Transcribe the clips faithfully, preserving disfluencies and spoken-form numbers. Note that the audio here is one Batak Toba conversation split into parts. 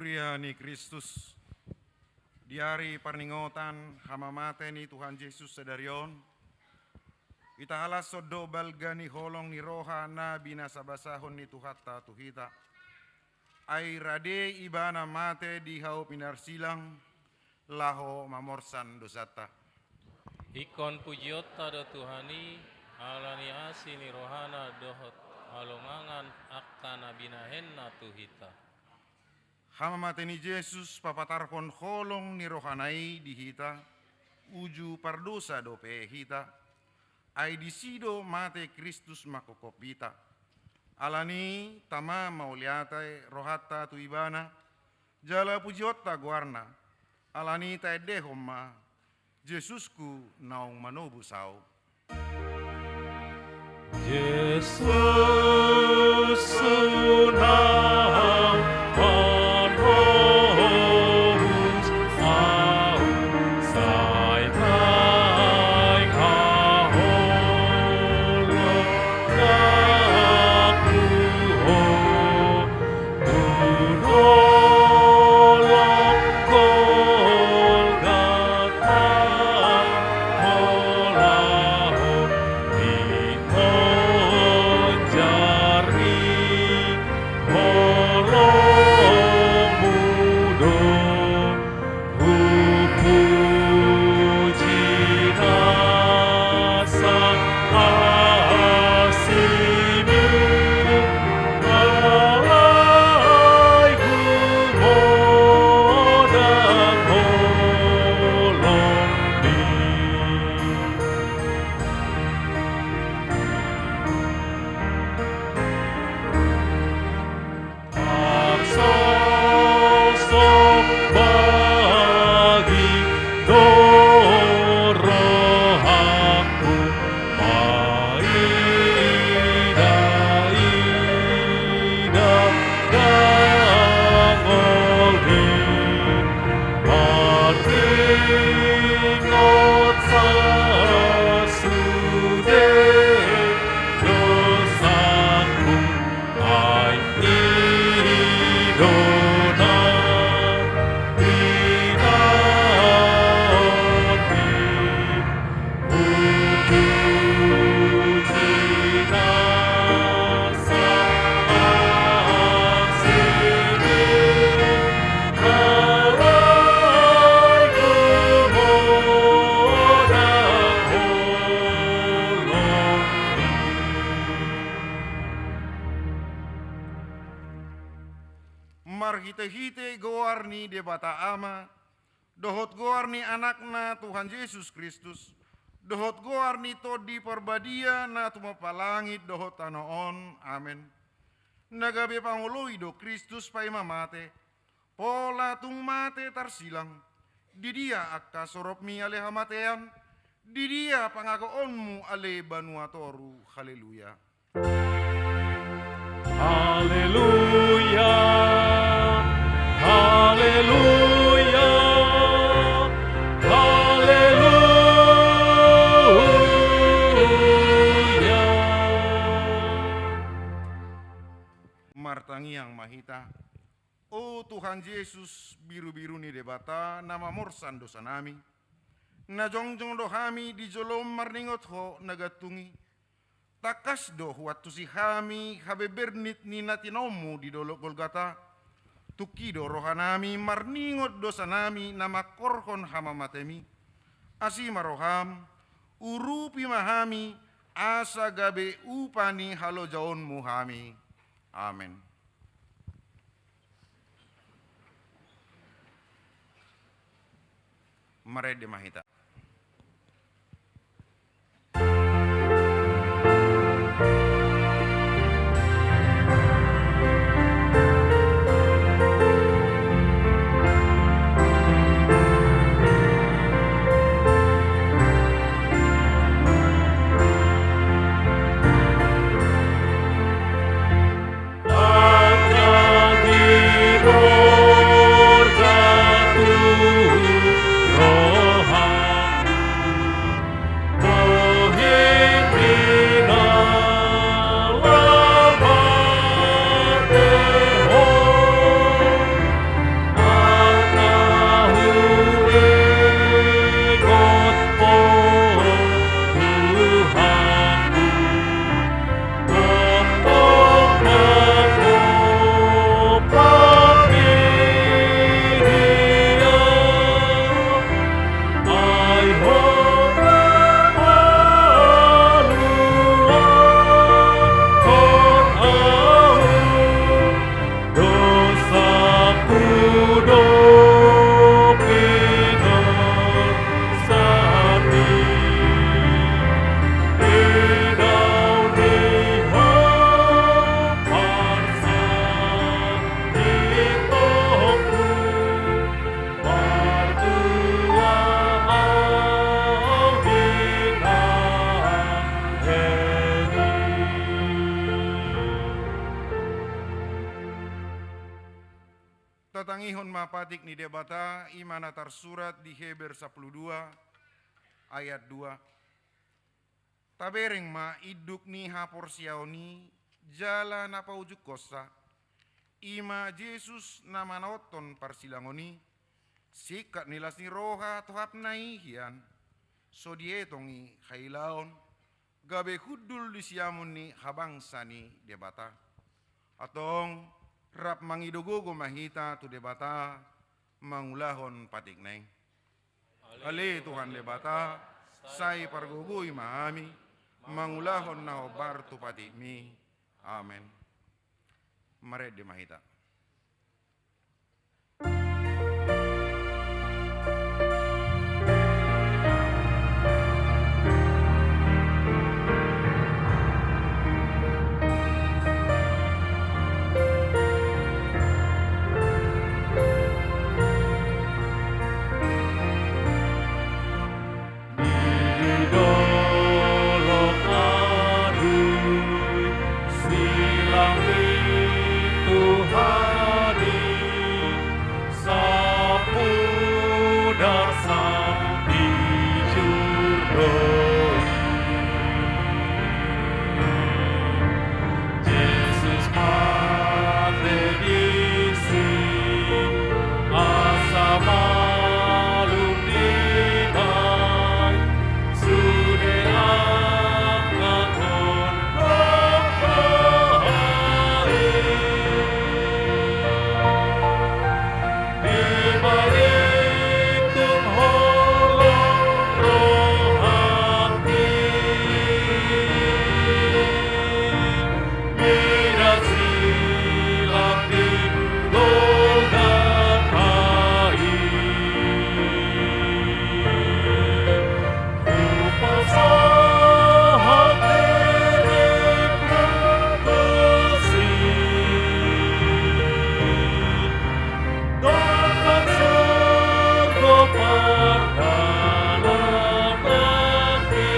Ia ni Kristus, di ari parningotan hamamate ni Tuhan Jesus sadari on, itahalashon do balga ni holong ni roha na binasabasahon ni Tuhanta tu hita. Ai rade ibana mate di hau pinarsilang, laho mamorsan dosanta. Ingkon pujionta do Tuhan i, ala ni asi ni rohana dohot halongangan angka na binahenna tu hita. Hamamate ni Jesus papatarhon holong ni rohana i di hita, uju pardosa dope hita, ai disi do mate Kristus manghophop hita. Alani tama mauliate rohanta tu ibana, jala pujionta goarna, alani taendehon ma, Jesusku naung manobus ahu. Jesus, unang manobus ahu, sai naeng haholonganmu ho. Tu dolok Golgota ho laho, ingkon jarni holongmu do. Hupuji nasa asimi, alai humodang holongmi. Tarsosok bagik do rohangku, paida-ida dangolhi, marningot sasude dosangku. Ai i do na ditaonmi, hupuji nasa asimi, alai humodang holongmi. Marhitehite goar ni Debata Ama, dohot goar ni Anakna Tuhan Jesus Kristus, dohot goar ni Tondi Parbadia na tumompa langit dohot tano on. Amen. Na gabe pangoloi do Kristus paima mate, pola tung mate tarsilang. Di dia angka soropmi ale hamatean? Di dia pangagoonmu ale banua toru? Haleluya. Haleluya, haleluya, haleluya. Martangiang ma hita. O Tuhan Jesus, birubiru ni Debata, na mamorsan dosanami, na jongjong do hami di jolom marningot Ho na gantung i. Tangkas do huantusi hami habebernit ni na tinaonmu di dolok Golgota. Tungki do rohanami marningot dosanami na mangkorhon hamamatemi. Asi ma roham, urupi ma hami, asa gabe upa ni halojaonmu hami. Amen. Marende ma hita. Tangihon ma patik ni Debata, i ma na tarsurat di Heber sampulu dua ayat dua. Tabereng ma induk ni haporseaon i jala na paujungkonsa, i ma Jesus na manaonhon parsilangon i, singkat ni las ni roha tohapna i hian, so dietong i hailaon, gabe hundul di siamun ni habangsa ni Debata. Antong, rap mangido gogo ma hita tu Debata mangulahon patikna i. Ale Tuhan Debata, sai pargogoi ma hami mangulahon na hombar tu patikmi. Amen. Marende ma hita. Di dolok adui, silang pintu hadi, sapu darsa di jurdoi. Jesus mate disi, asa malum dibahen, sude angkathon roha i. Dibahen tung holong rohangki. Mida silang di Golgota i. Hupasahat berengku tusi. Dompak surgo pardalananki.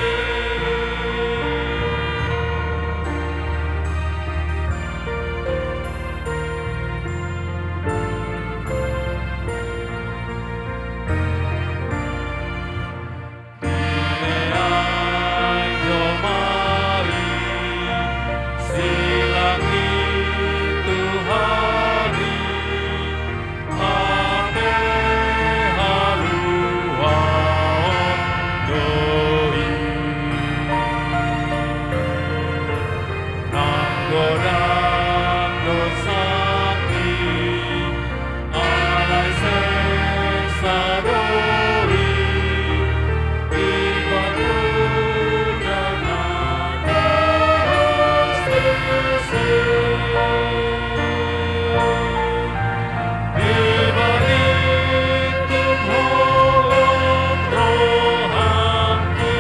Dilean jolma i silang i tu hadi, hape haluaon do i. Nang godang dosangki, alai sesa do i, di batu na nastesi. Dibahen tung holong rohangki.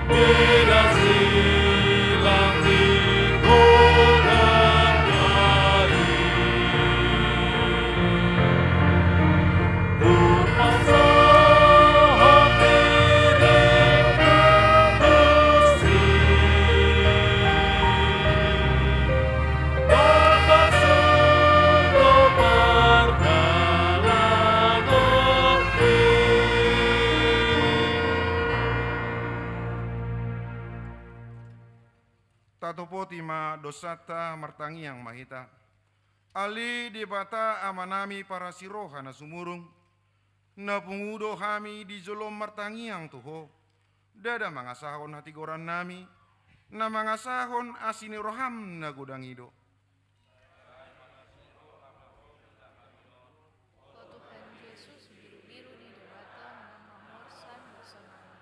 Mida silang di Golgota i. Hupasahat berengku tusi. Dompak surgo pardalananki. Tatopoti ma dosanta, martangiang ma hita. Ale Debata Amanami parasi roha na sumurung, na pungu do hami di jolom martangiang tu Ho, ndada mangasahon hatigorannami, na mangasahon asi ni roham na godang i do. O Tuhan Jesus, birubiru ni Debata, na mamorsan dosanami.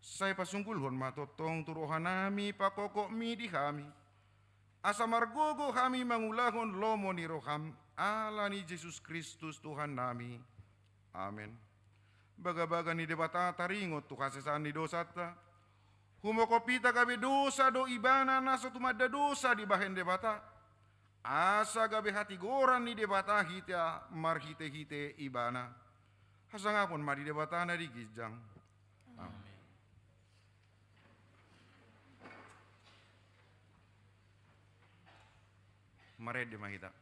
Sai pasunggulhon ma tongtong tu rohanami pangkokokmi di hami, asa margogo hami mangulahon lomo ni roham, ala ni Jesus Kristus Tuhannami. Amen. Bagabaga ni Debata taringot tu hasesaan ni dosanta, humongkop hita gabe dosa do Ibana na so tumanda dosa dibahen Debata, asa gabe hatigoran ni Debata hita marhitehite Ibana. Hasangapon ma di Debata na di ginjang. Amen. Amen. Marende ma hita.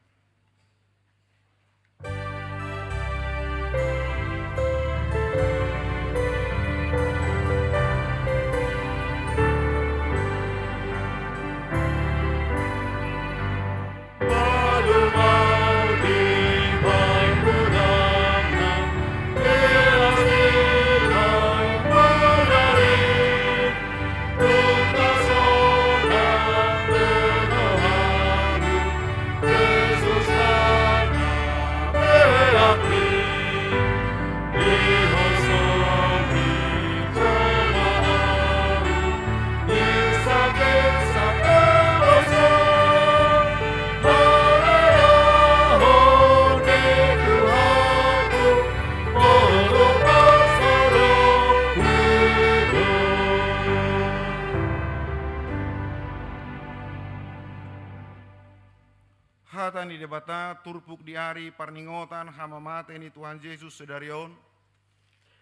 Hata ni Debata turpuk di ari parningotan hamamate ni Tuhan Jesus sadari on,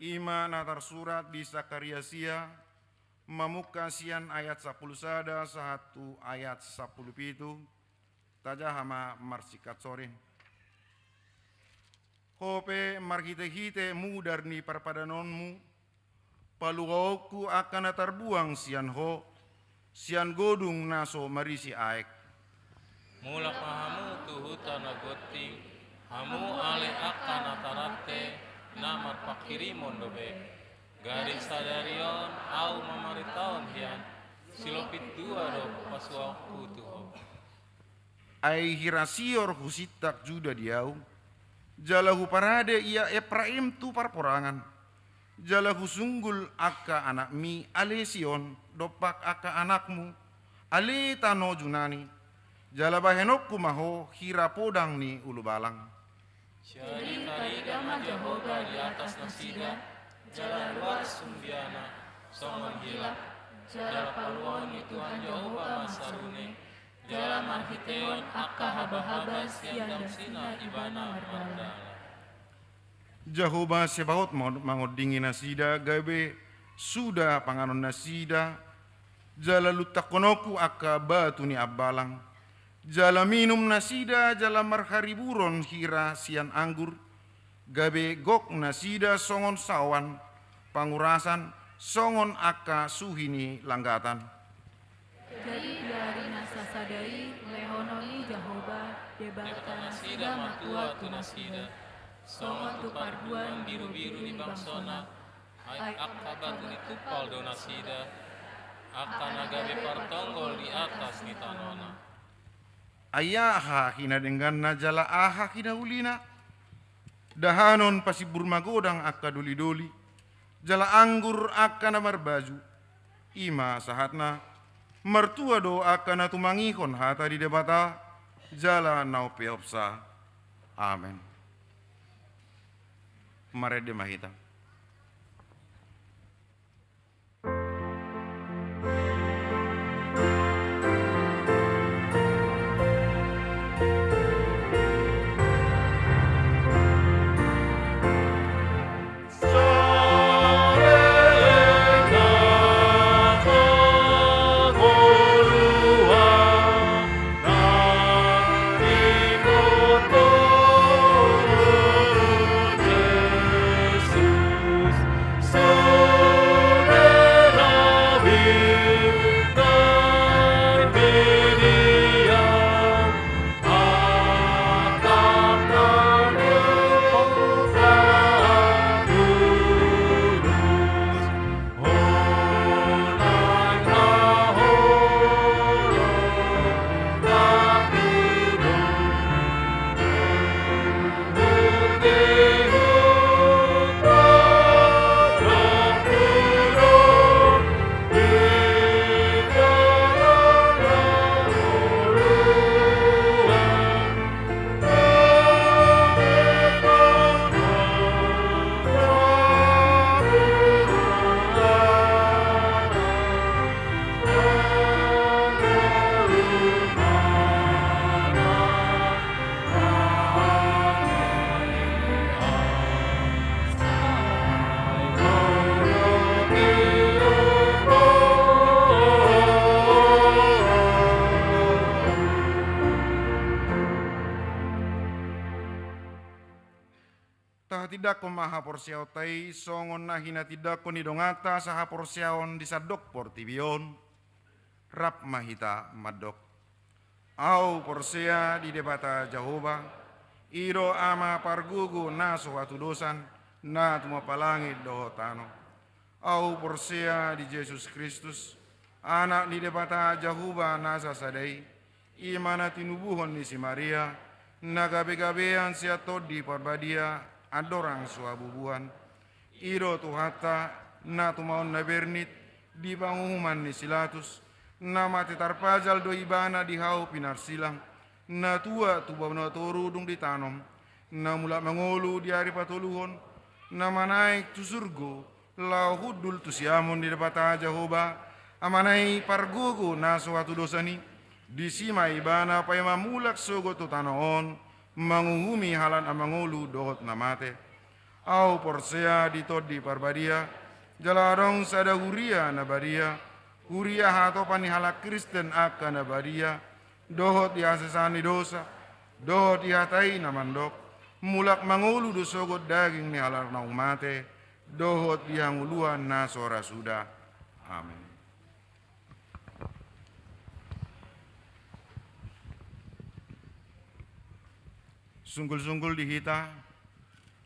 i ma na tarsurat di Sakarias ia, mamungka sian ayat sampulu sada sahat tu ayat sampulu pitu. Tajaha ma marsingkat sorin. Ho pe marhitehite mudar ni parpadanonmu, paluaonku angka na tarbuang sian ho, sian godung na so marisi aek. Mulak ma hamu tu huta na gonting, hamu ale angka na tarante, na marpanghirimon dope. Gari sadari on ahu mamaritaon hian, silopit dua do pasuaonku tu ho. Ai hira sior husintak Juda di ahu, jala huparade ia Epraim tu parporangan, jala husunggul angka anakmi ale Sion, dompak angka anakmu ale tano Junani, jala bahenonku ma ho hira podang ni ulubalang. Jadi tarida ma Jahowa di atas nasida, jala luar sumbiana, songon hilap, jala paluaon ni Tuhan Jahowa ma sarune, jala marhitehon angka habahaba sian damsina ibana mardalan. Jahowa Sebaot ma-, mangondingi nasida, gabe suda panganon nasida, jala luntangkononku angka batu ni ambalang, jala minum nasida jala marhariburon hira sian anggur, gabe gok nasida songon saoan, pangurasan songon angka suhi ni langgatan. Jadi di ari na sasada i lehonon ni Jahowa Debata nasida ma tua tu nasida, songon tu parduan birubiru ni bangsona, ai angka batu ni tumpal do nasida, angka na gabe partonggol di atas ni tanona. Ai aha hinadengganna jala aha hinaulina? Dahanon pasimbur magodang angka dolidoli, jala anggur angka na marbaju. I ma sahatna, martua do angka na tumangihon hata ni Debata, jala na umpeopsa. Amen. Marende ma hita. Tindangkon ma haporseaonta i songon na hinatindangkon ni donganta sahaporseaon di sandok portibi on. Rap ma hita mandok. Ahu porsea di Debata Jahowa, i do Ama pargogo na so hatudosan, na tumompa langit dohot tano. Ahu porsea di Jesus Kristus, Anak ni Debata Jahowa na sasada i, i ma na tinubuhon ni si Maria, na gabegabean sian Tondi Parbadia, andorang so habubuhan. I do Tuhanta, na tumaon na bernit di panguhuman ni si Latus, na mate tarpajal do Ibana di hau pinarsilang, na tuat tu banua toru dung ditanom, na mulak mangolu di ari patoluhon, na manaek tu surgo, laho hundul tu siamun ni Debata Jahowa, Amana i pargogo na so hatudosan i, disi ma Ibana paima mulak sogot tu tano on, manguhumi halak na mangolu dohot na mate. Ahu porsea di Tondi Parbadia, jala adong sada huria na badia, huria hatopan ni halak Kristen angka na badia, dohot di hasesaan ni dosa, dohot di hata i na mandok, mulak mangolu do sogot daging ni halak naung mate, dohot di hangoluan na so ra suda. Amen. Sunggulsunggul di hita,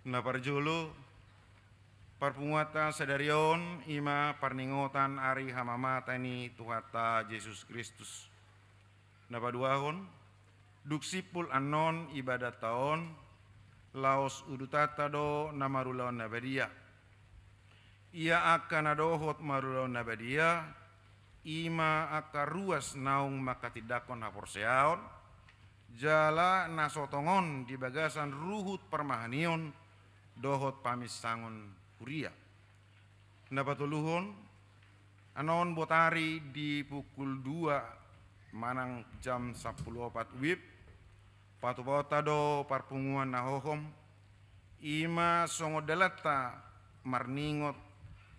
na parjolo, parpunguanta sadari on i ma parningotan ari hamamate ni Tuhanta Jesus Kristus. Na paduahon, dung simpul annon ibadatta on, laos udutanta do na marulaon na badia. Ia angka na dohot marulaon na badia, i ma angka ruas naung mangkatindangkon haporseaon, jala na so tongon di bagasan ruhut parmahanion dohot paminsangon huria. Na patoluhon, annon botari di pukul dua manang jam sampulu opat WIB, patupaonta do parpunguan na hohom, i ma songon dalanta marningot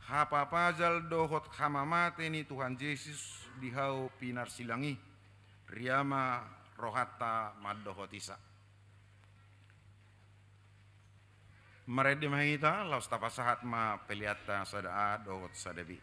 hapapajal dohot hamamate ni Tuhan Jesus di hau pinarsilang i. Ria ma rohanta mandohoti sa. Marende ma hita, laos tapasahat ma peleanta sada A dohot sada B.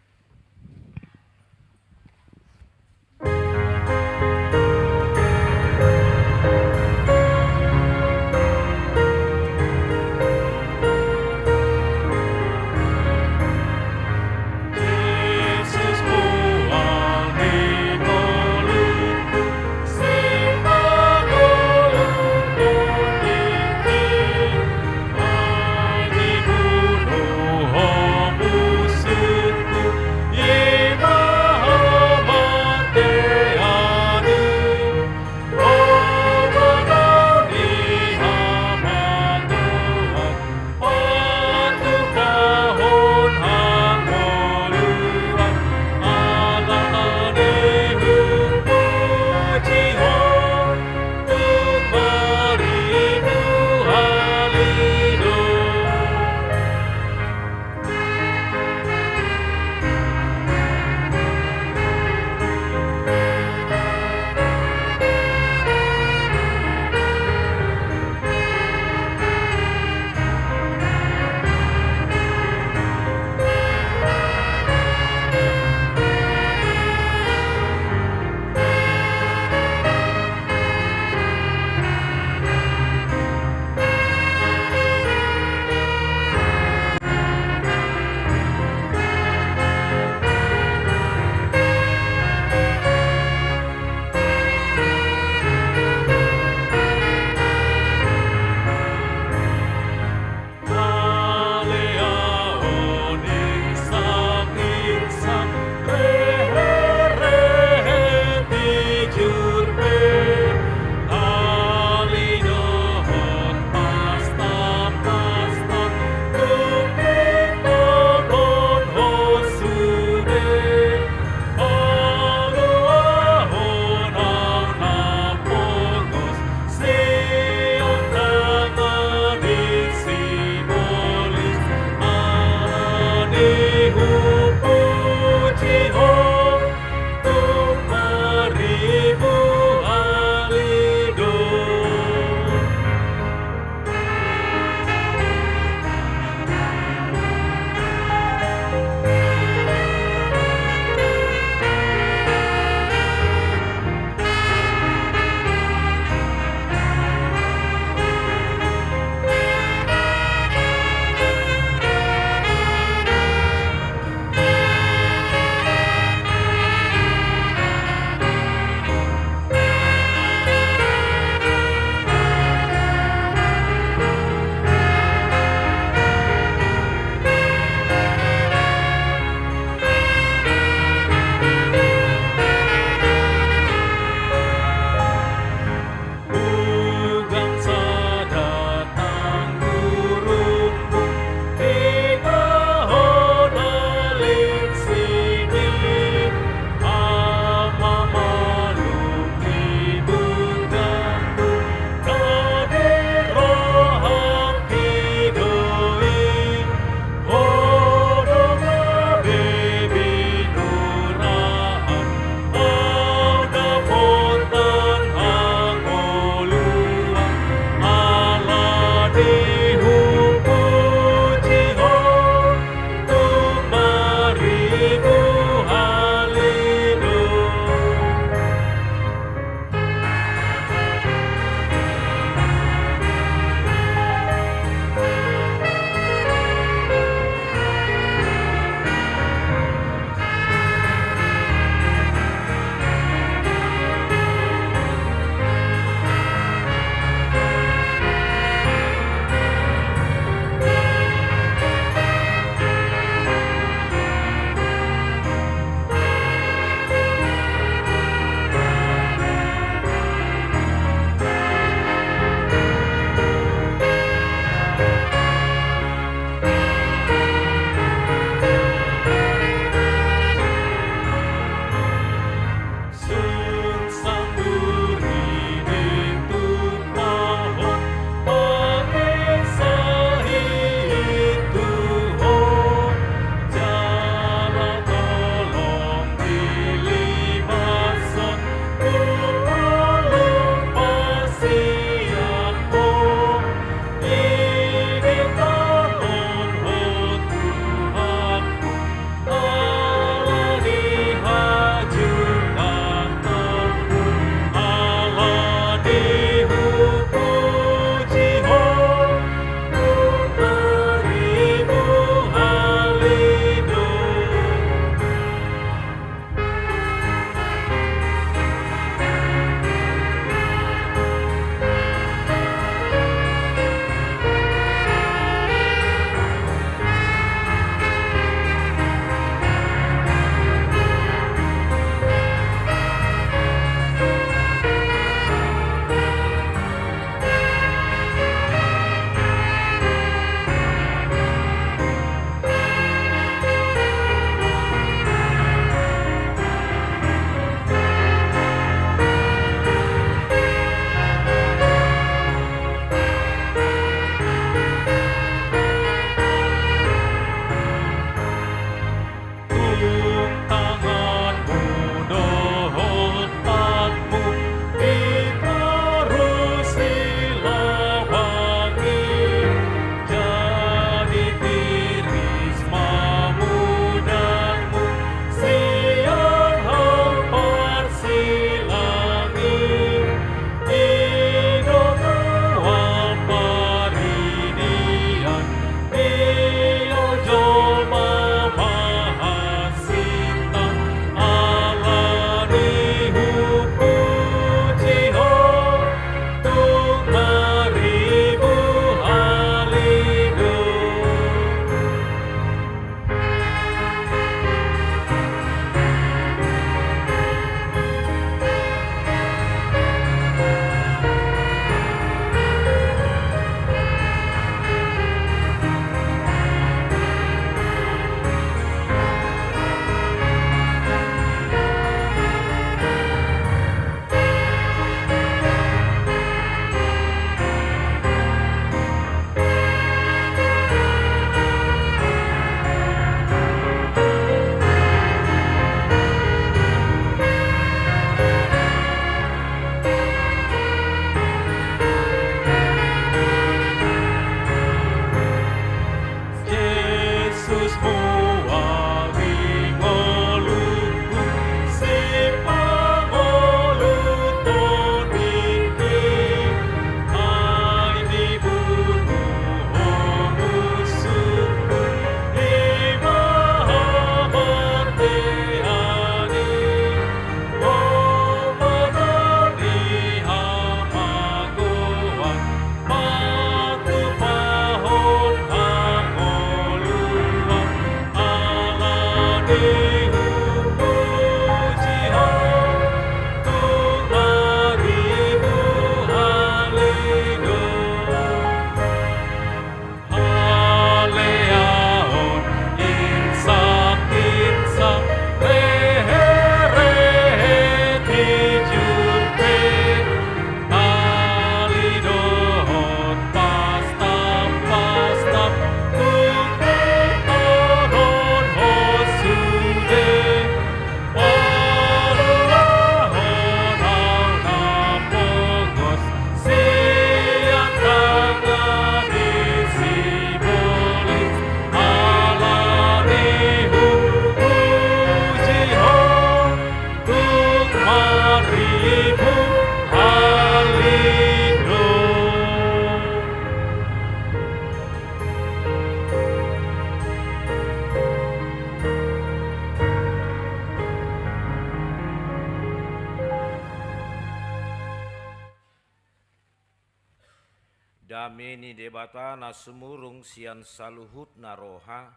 Dame ni Debata na sumurung sian saluhutna roha,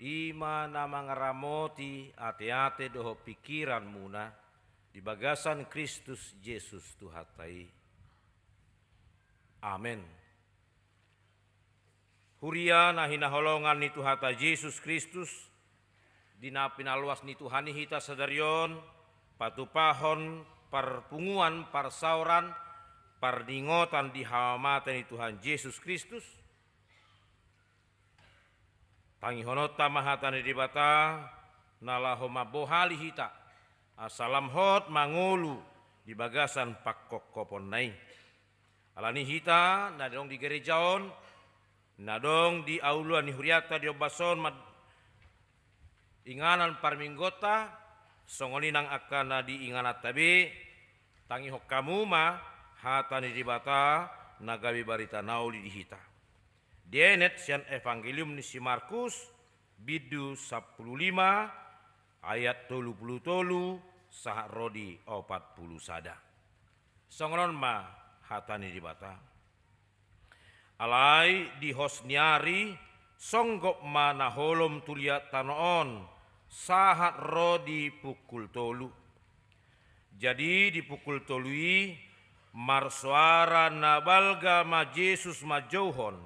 i ma na mangaramoti ateate dohot pingkiranmuna di bagasan Kristus Jesus Tuhanta i. Amen. Huria na hinaholongan ni Tuhanta Jesus Kristus, di na pinaluas ni Tuhan i hita sadari on, patupahon parpunguan parsaoran parningotan di hamamate ni Tuhan Jesus Kristus, tangihononta ma hata ni Debata, na laho mambohali hita, asa lam hot mangolu di bagasan pangkophoponna i. Alani hita na adong di gereja on, na adong di alualuan ni hurianta di ombas on, ma inganan parmingguonta, songon i nang angka na di ingananta be, tangihon hamu ma hata ni Debata na gabe barita na uli di hita. Dienet sian Evangelium ni si Markus, bindu sampulu lima, ayat tolu pulu tolu sahat ro di opat pulu sada. Songon on ma hata ni Debata. Alai di hos ni ari, songgop ma na holom tu liat tano on, sahat ro di pukul tolu. Jadi di pukul tolu i, marsoara na balga ma Jesus manjouhon: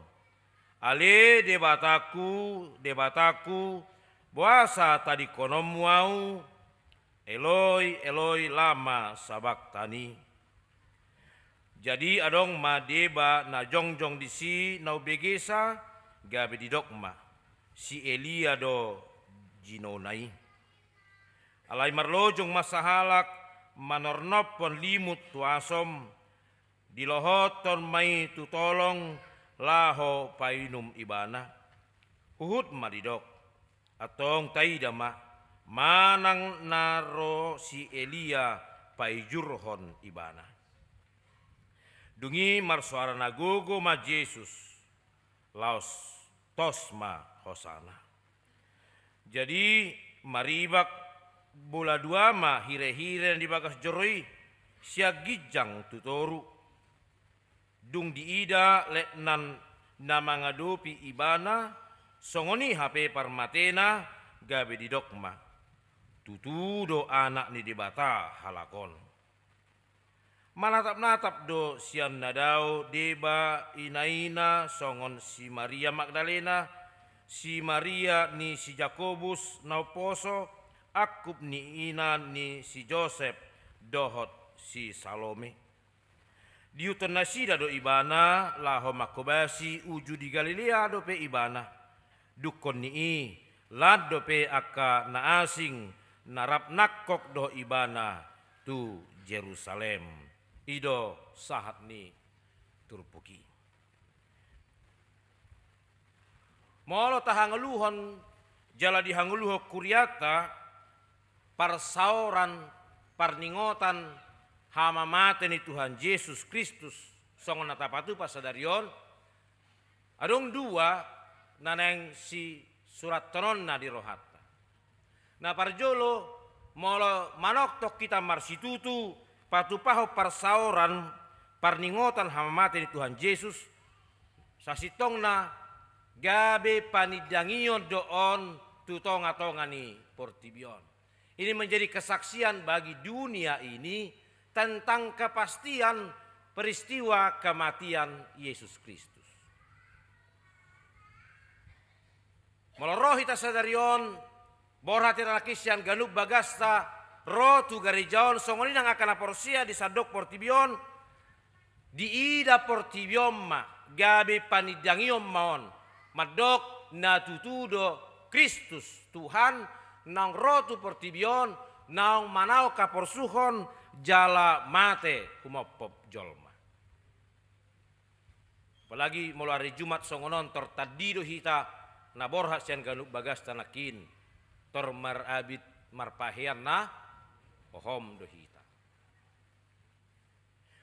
Ale Debatangku, Debatangku, boasa tadingkononmu ahu? Eloi, Eloi, lama sabaktani? Jadi adong ma deba na jongjong disi na umbegesa, gabe didok ma: Si Elia do jinona i. Alai marlojong ma sahalak manornophon limut tu asom, dilohothon ma i tu tolong laho painum ibana. Huhut ma didok: Antong taida ma, manang na ro si Elia paijurhon ibana. Dung i marsoara na gogo ma Jesus, laos tos ma hosana. Jadi maribak bola dua ma hirehire na di bagas joro i, sian ginjang tu toru. Dung diida letnan na mangadopi ibana, songon i hape parmatena, gabe didok ma: Tutu do Anak ni Debata halak on. Manatapnatap do sian na dao deba inaina songon si Maria Magdalena, si Maria ni si Jakobus na umposo, angkup ni ina ni si Josep, dohot si Salome. Diihuthon nasida do ibana laho manghobasi uju di Galilea dope ibana. Dungkon ni i, lan dope angka na asing na rap nangkok dohot ibana tu Jerusalem. I do sahat ni turpuk i. Molo tahangoluhon jala dihangoluhon hurianta parsaoran parningotan hamamate ni Tuhan Jesus Kristus, songon na tapatupa sadari on, adong dua na naeng sisurathononna di rohanta. Na parjolo, molo manongtong hita marsitutu patupahon parsaoran parningotan hamamate ni Tuhan Jesus, sasintongna gabe panindangion do on tu tonga-tonga ni portibi on. Ini menjadi kesaksian bagi dunia ini tentang kepastian peristiwa kematian Yesus Kristus. Molo ro hita sadari on, borhat hita nangkin sian ganup bagasta, ro tu gareja on, songon i nang angka na porsea di sandok portibi on, diida portibi on ma, gabe panindangion ma on, mandok na tutu do Kristus Tuhan naung ro tu portibi on, naung manaon haporsuhon jala mate humophop jolma. Apalagi molo ari Jumat songon on, tor tandi do hita na borhat sian ganup bagasta nangkin, tor marabit marpahean na hohom do hita.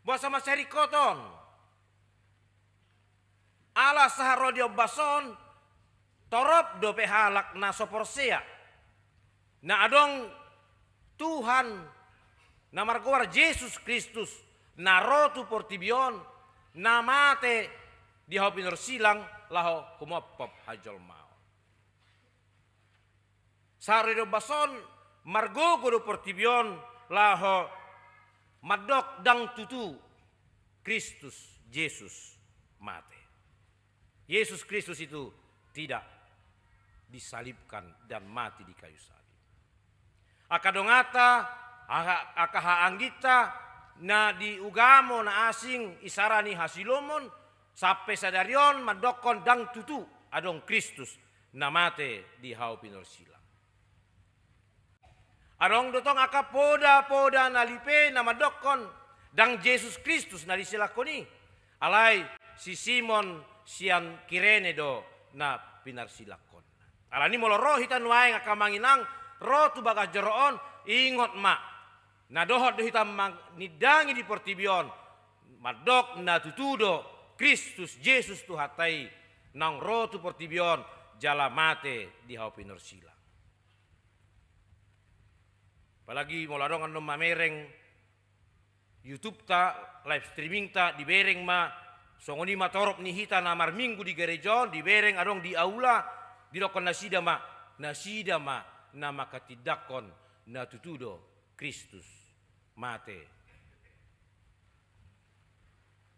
Boasa mansai ringkot on? Ala sahat ro di ombas on, torop dope halak na so porsea, na adong Tuhan na margoar Jesus Kristus na ro tu portibi on, na mate di hau pinorsilang laho humophop hajolmaon. Sahat ro di ombas on, margogo do portibi on laho mandok ndang tutu Kristus Jesus mate. Yesus Kristus itu tidak disalibkan dan mati di kayu salib. Angka donganta, angka, angka haangginta na di ugamo na asing, isarana hasiluhon, sampe sadari on mandokkon ndang tutu adong Kristus na mate di hau pinorsilang. Adong do tong angka poda-poda na lipe na mandokkon ndang Jesus Kristus na disilangkon i, alai si Simon sian Kirene do na pinarsilangkon. Alani molo ro hita nuaeng angka amang inang, ro tu bagas joro on, ingot ma, na dohot do hita manindangi di portibi on, mandok na tutu do Kristus Jesus Tuhanta i naung ro tu portibi on jala mate di hau pinorsilang. Apalagi molo adong annon mamereng YouTube-ta, live streaming-ta, dibereng ma, songon i ma torop ni hita na marminggu di gareja on, dibereng adong di aula, didokkon nasida ma, nasida ma na manghatindanghon na tutu do Kristus mate.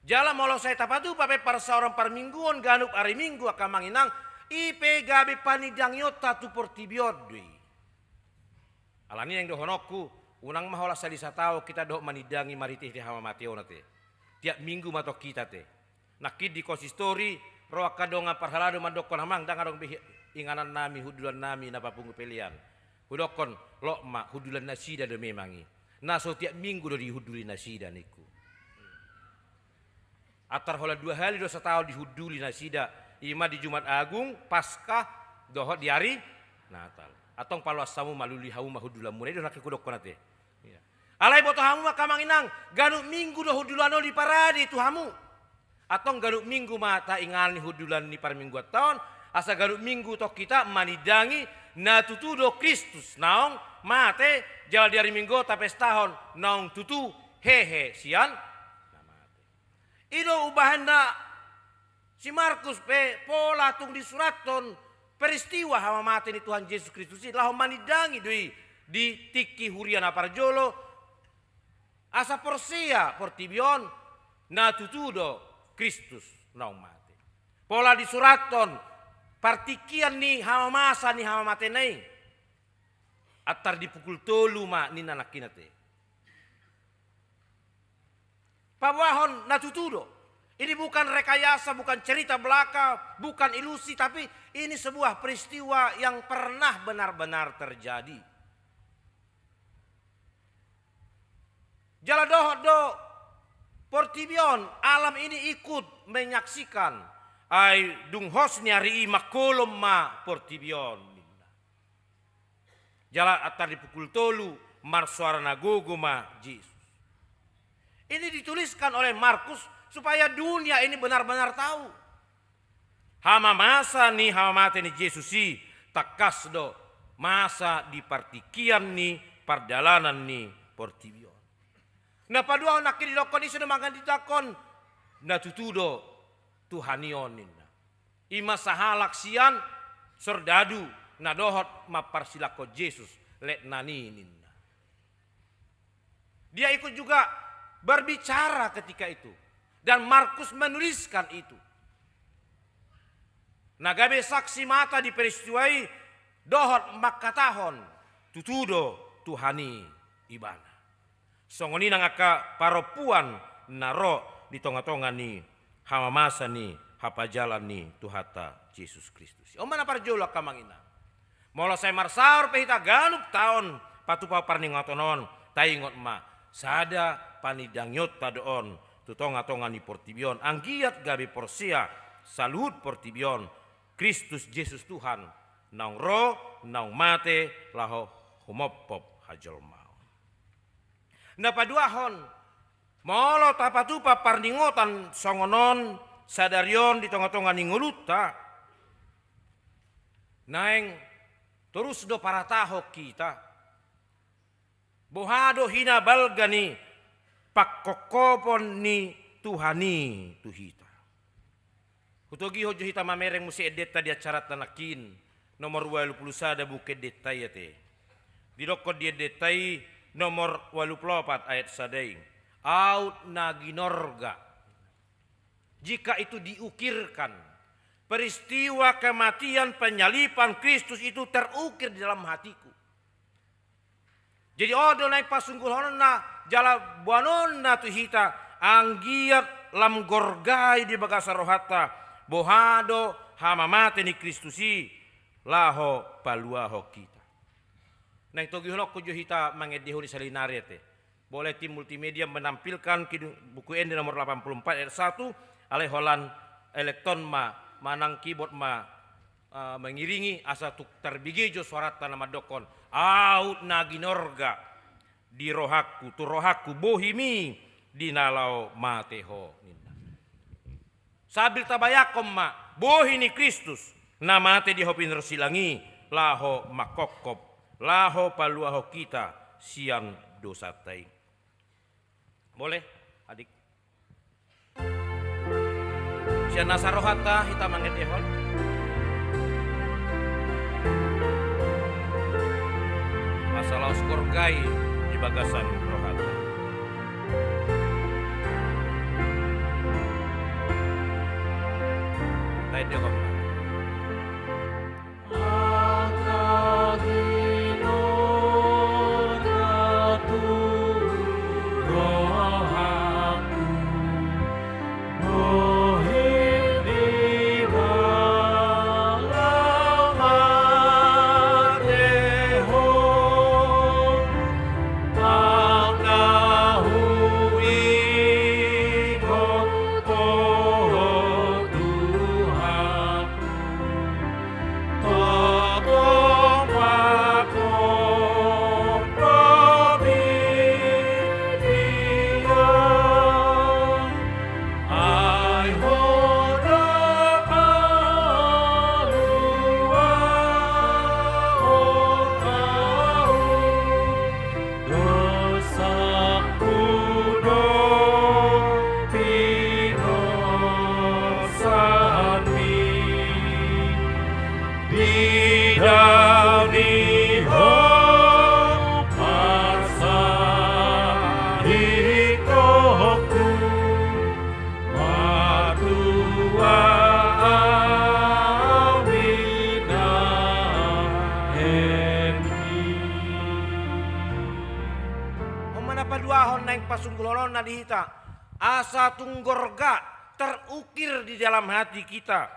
Jala molo sai tapatupa pe parsaoran parmingguon ganup ari Minggu angka amang inang, i pe gabe panindangionta tu portibi on do i. Alani naeng dohononku, unang ma holan sali sataon hita dohot manindangi marhite-hite hamamateon ate. Tiap minggu ma tong hita ate. Nangkin di konsistori, ro angka dongan parhalado mandokkon, amang, ndang adong be inganannami, hundulannami na papungu pelean. Hudokkon, lot ma, hundulan nasida do memang i. Na so tiap minggu do dihunduli nasida ningku. Antar holan dua hali do sataon dihunduli nasida, i ma di Jumat Agung, Paskah, dohot di ari Natal. Antong paloas hamu ma, lului hamu ma hundulanmuna, i do nangkin hudokkon ate. Iya. Alai boto hamu ma angka amang inang, ganup minggu do hundulan on diparade tu hamu. Antong ganup minggu ma tainganni hundulan ni parmingguonta on, asa ganup minggu tong hita manindangi na tutu do Kristus naung mate, jala di ari Minggu tapestahon naung tutu hehe sian na mate. I do umbahen na si Markus pe pola tung disurathon peristiwa hamamate ni Tuhan Jesus Kristus i, laho manindangi do i di tingki huria na parjolo, asa porsea portibi on na tutu do Kristus naung mate. Pola disurathon partingkian ni hamamasa ni hamamatena i, antar di pukul tolu ma ninna nangkin ate. Paboahon na tutu do. Ini bukan rekayasa, bukan cerita belaka, bukan ilusi, tapi ini sebuah peristiwa yang pernah benar-benar terjadi. Jala dohot do portibi on, alam ini ikut menyaksikan. Ai dung hos ni ari i mangkolom ma portibi on, ninna. Jala antar di pukul tolu, marsoara na gogo ma Jesus. Ini dituliskan oleh Markus supaya dunia ini benar-benar tahu. Hamamasa ni hamamate ni Jesus i tangkas do masa di partingkian ni pardalanan ni portibi on. Na paduahon nangkin didokkon i, ise do manghatindanghon na tutu do Tuhan i on, ninna. I ma sahalak sian sordadu na dohot mamparsilangkon Jesus letnan i ninna. Dia ikut juga berbicara ketika itu. Dan Markus menuliskan itu. Na gabe saksi mata di peristiwa i dohot mangkatahon, tutu do Tuhan i ibana. Songon i nang angka parompuan na ro di tonga-tonga ni hamamasa ni hapajalan ni Tuhanta Jesus Kristus. On ma na parjolo angka amang inang. Molo sai marsaor pe hita ganup taon patupa parningoton on, taingot ma, sada panidangionta do on tu tonga-tonga ni portibi on, anggiat gabe porsea saluhut portibi on, Kristus Jesus Tuhan, naung ro, naung mate, laho humophop hajolmaon. Na paduahon, molo tapatupa parningotan songon on sadari on di tonga-tonga ni ngolunta, naeng torus do paratahon hita, boha do hinabalga ni pangkophopon ni Tuhan i tu hita. Hutogihon jo hita mamereng muse endenta di acaranta nangkin, nomor ualu pulu sada buku endenta i ate. Didokkon di endenta i nomor ualu pulu opat ayat sada i. Aut na ginorga. Jika itu diukirkan, peristiwa kematian penyaliban Kristus itu terukir di dalam hatiku. Jadi on do naeng pasungguhononna jala boanonna tu hita, anggiat lam gorgai di bagasan rohanta, boha do hamamate ni Kristus i laho paluahon hita. Naeng togihononku jo hita mangendehon i salinari ate. Boleh tim multimedia menampilkan kidu-, buku ende nomor delapan puluh empat ayat satu, alai holan elektron ma, manang keyboard ma, eh, mengiringi asa tuk tarbege jo suaranta na mandokkon, aut na ginorga di rohangku, tu rohangku bohimi di na laho mate ho ninna. Sambil tabayangkon ma bohi ni Kristus na mate di hau pinarsilang i laho mangkophop, laho paluahon hita sian dosanta i. Boleh, adik? Sian nasa rohanta hita mangendehon. Asa laos gorgai di bagasan rohanta. Taendehon ma. Dosaku do pinosami, didao ni ho parsaditonku. Matua au minaan. On ma na paduahon naeng pasungguhononna di hita, asa tung gorga terukir di dalam hati kita.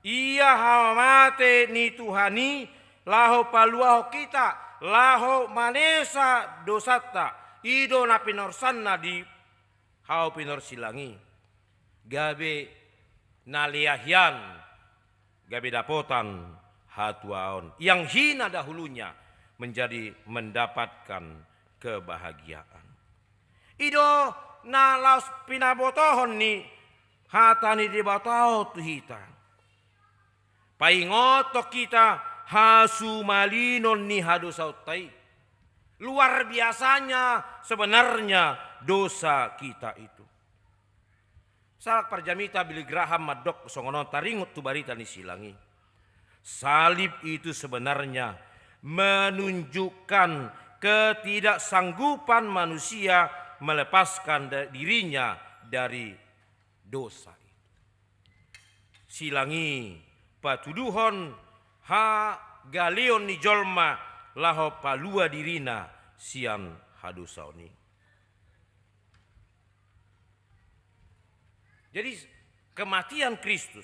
Ia hamamate ni Tuhan i laho paluahon hita, laho manesa dosanta, i do na pinorsanna di hau pinorsilang i, gabe na lea hian, gabe dapotan hatuaon. Yang hina dahulunya menjadi mendapatkan kebahagiaan. I do na laos pinabotohon ni hata ni Debata on tu hita. Paingothon hita hasumalinon ni hadosaonta i. Luar biasanya sebenarnya dosa kita itu. Sahalak parjamita Billy Graham mandok songon on taringot tu barita ni silang i. Salib itu sebenarnya menunjukkan ketidaksanggupan manusia melepaskan da-, dirinya dari dosa itu. Silang i patuduhon hagaleon ni jolma laho palua dirina sian hadosaon i. Jadi, kematian Kristus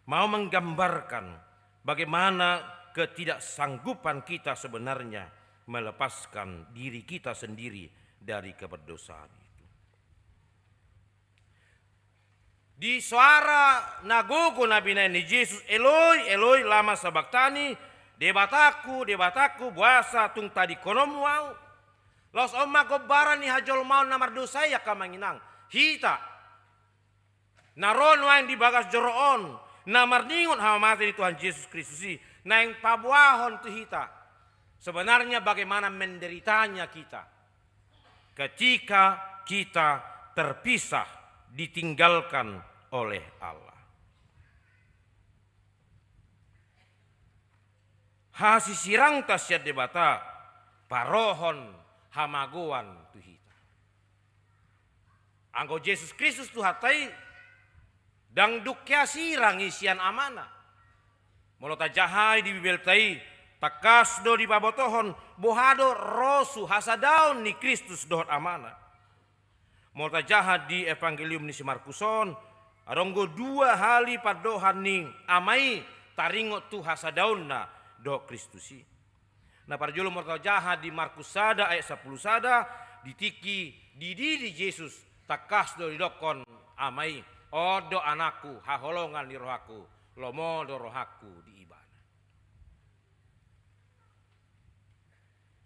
mau menggambarkan bagaimana ketidaksanggupan kita sebenarnya melepaskan diri kita sendiri dari keperdosaan itu. Di soara na gogo na binahen ni Jesus, "Eloi, Eloi, lama sabachthani?" "Debatangku, Debatangku, boasa tung tadingkononmu Ahu?" Laos on ma gombaran ni hajolmaon na mardosa i, angka amang inang. Hita na ro nuaeng di bagas joro on, na marningot hamamate ni Tuhan Jesus Kristus i, naeng paboahon tu hita sebenarnya bagaimana menderitanya kita ketika kita terpisah, ditinggalkan oleh Allah. Hasisirangta sian Debata parohon hamagoan tu hita. Anggo Jesus Kristus Tuhanta i, ndang dung hea sirang i sian Amana. Molo tajaha i di Bibelta i, tangkas do dipabotohon boha do rosu hasadaon ni Kristus dohot Amana. Molo tajaha di Evangelium ni si Markus on, adong do dua hali pandohan ni Ama i taringot tu hasadaonna dohot Kristus i. Na parjolo molo tajaha di Markus sada ayat sampulu sada, di tingki dididi Jesus, tangkas do didokkon Ama i, "On do Anakku, haholongan ni rohangku, lomo do rohangku di Ibana."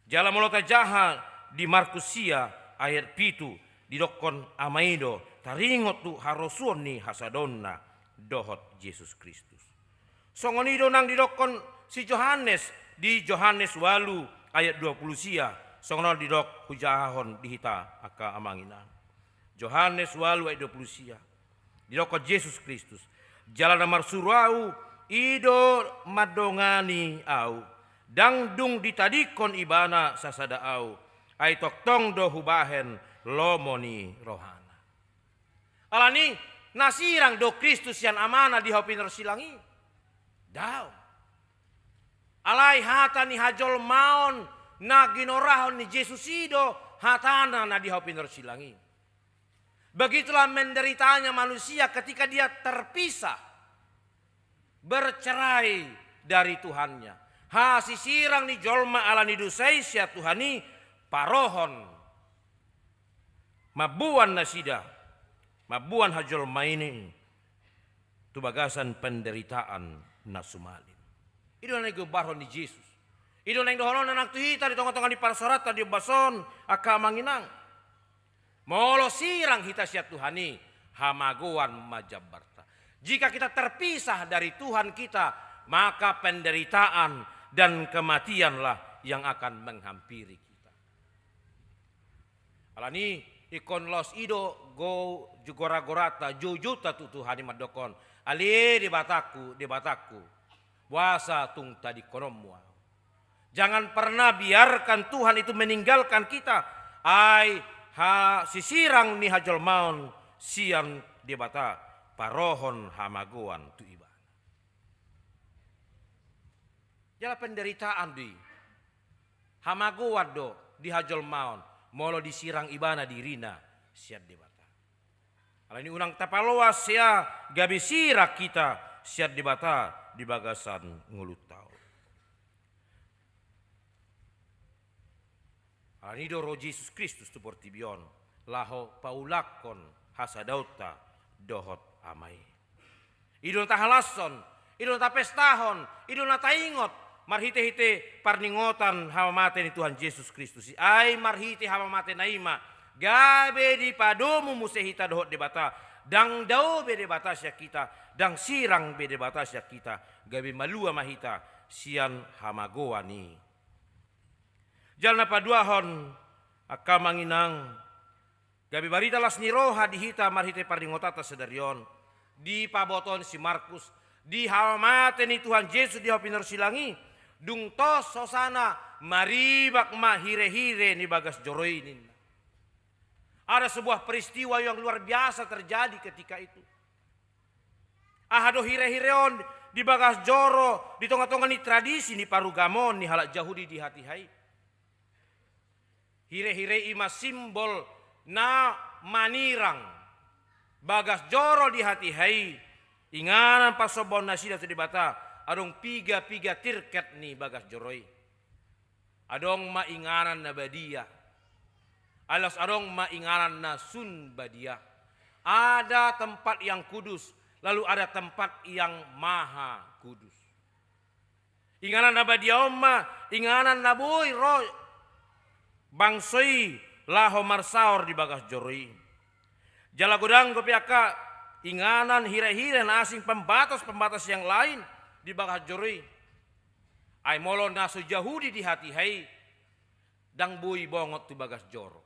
Jala molo tajaha di Markus sia ayat pitu, didokkon Ama i do taringot tu harosuon ni hasadaonna dohot Jesus Kristus. Songon i do nang didokkon si Johannes di Johannes ualu ayat dua pulu sia, songon on didok hujahahon di hita angka amang inang. Johannes ualu ayat dua pulu sia. Didokkon Jesus Kristus, "Jala na marsuru Ahu, i do mandongani Ahu. Ndang dung ditadingkon ibana sasada Ahu, ai tongtong do Hubahen lomo ni rohana." Alani, na sirang do Kristus sian Amana di hau pinarsilang i? Daong. Alai hata ni hajolmaon na ginorahon ni Jesus i do hatana na di hau pinarsilang i. Begitulah menderitanya manusia ketika dia terpisah, bercerai dari Tuhannya. Hasisirang ni jolma ala ni dosa i sian Tuhan i, parohon mamboan nasida, mamboan hajolmaon i tu bagasan penderitaan na sumalin. I do na nigombarhon ni Jesus. I do na nidohononna nang tu hita di tongatonga ni parsaoranta di ombas on, angka amang inang. Molo sirang hita sian Tuhan i, hamagoan ma jambarta. Jika kita terpisah dari Tuhan kita, maka penderitaan dan kematianlah yang akan menghampiri kita. Alani, ingkon laos i do go-, goragoranta, joujouta tu Tuhan i mandokkon, "Ale Debatangku, Debatangku, boasa tung tadingkononmu Ahu?" Jangan pernah biarkan Tuhan itu meninggalkan kita. Ai hasisirang ni hajolmaon sian Debata, parohon hamagoan tu Ibana. Jala penderitaan do i. Hamagoan do di hajolmaon, molo disirang ibana dirina sian Debata. Alani unang tapaloas hea gabe sirang hita sian Debata di bagasan ngolunta on. Alani do ro Jesus Kristus tu portibi on, laho paulakhon hasadaonta dohot Ama i. I do na tahalashon, i do na tapestahon, i do na taingot, marhitehite parningotan hamamate ni Tuhan Jesus Kristus i. Ai marhite hamamatena i ma, gabe dipadomu muse hita dohot Debata, ndang dao be Debata sian hita, ndang sirang be Debata sian hita, gabe malua ma hita sian hamagoan i. Jala na paduahon, angka amang inang, gabe barita las ni roha di hita marhite parningotanta sadari on, dipabotohon si Markus, di hamate ni Tuhan Jesus di hau pinarsilang i, dung tos hosana, maribak ma hirehire ni bagas joro i ninna. Ada sebuah peristiwa yang luar biasa terjadi ketika itu. Aha do hirehire on di bagas joro di tongatonga ni tradisi ni parugamoon ni halak Jahudi di hatiha i? Hirehire i ma simbol na manirang bagas joro di hatiha i, inganan parsombaon nasida tu Debata, adong piga-piga tirket ni bagas joro i. Adong ma inganan na badia, alas adong ma inganan na sun badia. Ada tempat yang kudus, lalu ada tempat yang maha kudus. Inganan na badia on ma inganan na boi ro bangso i laho marsaor di bagas joro i. Jala godang dope angka inganan hirehire na asing, pembatas-pembatas yang lain di bagas joro i. Ai molo na so Jahudi di hatiha i, ndang boi bongot tu bagas joro.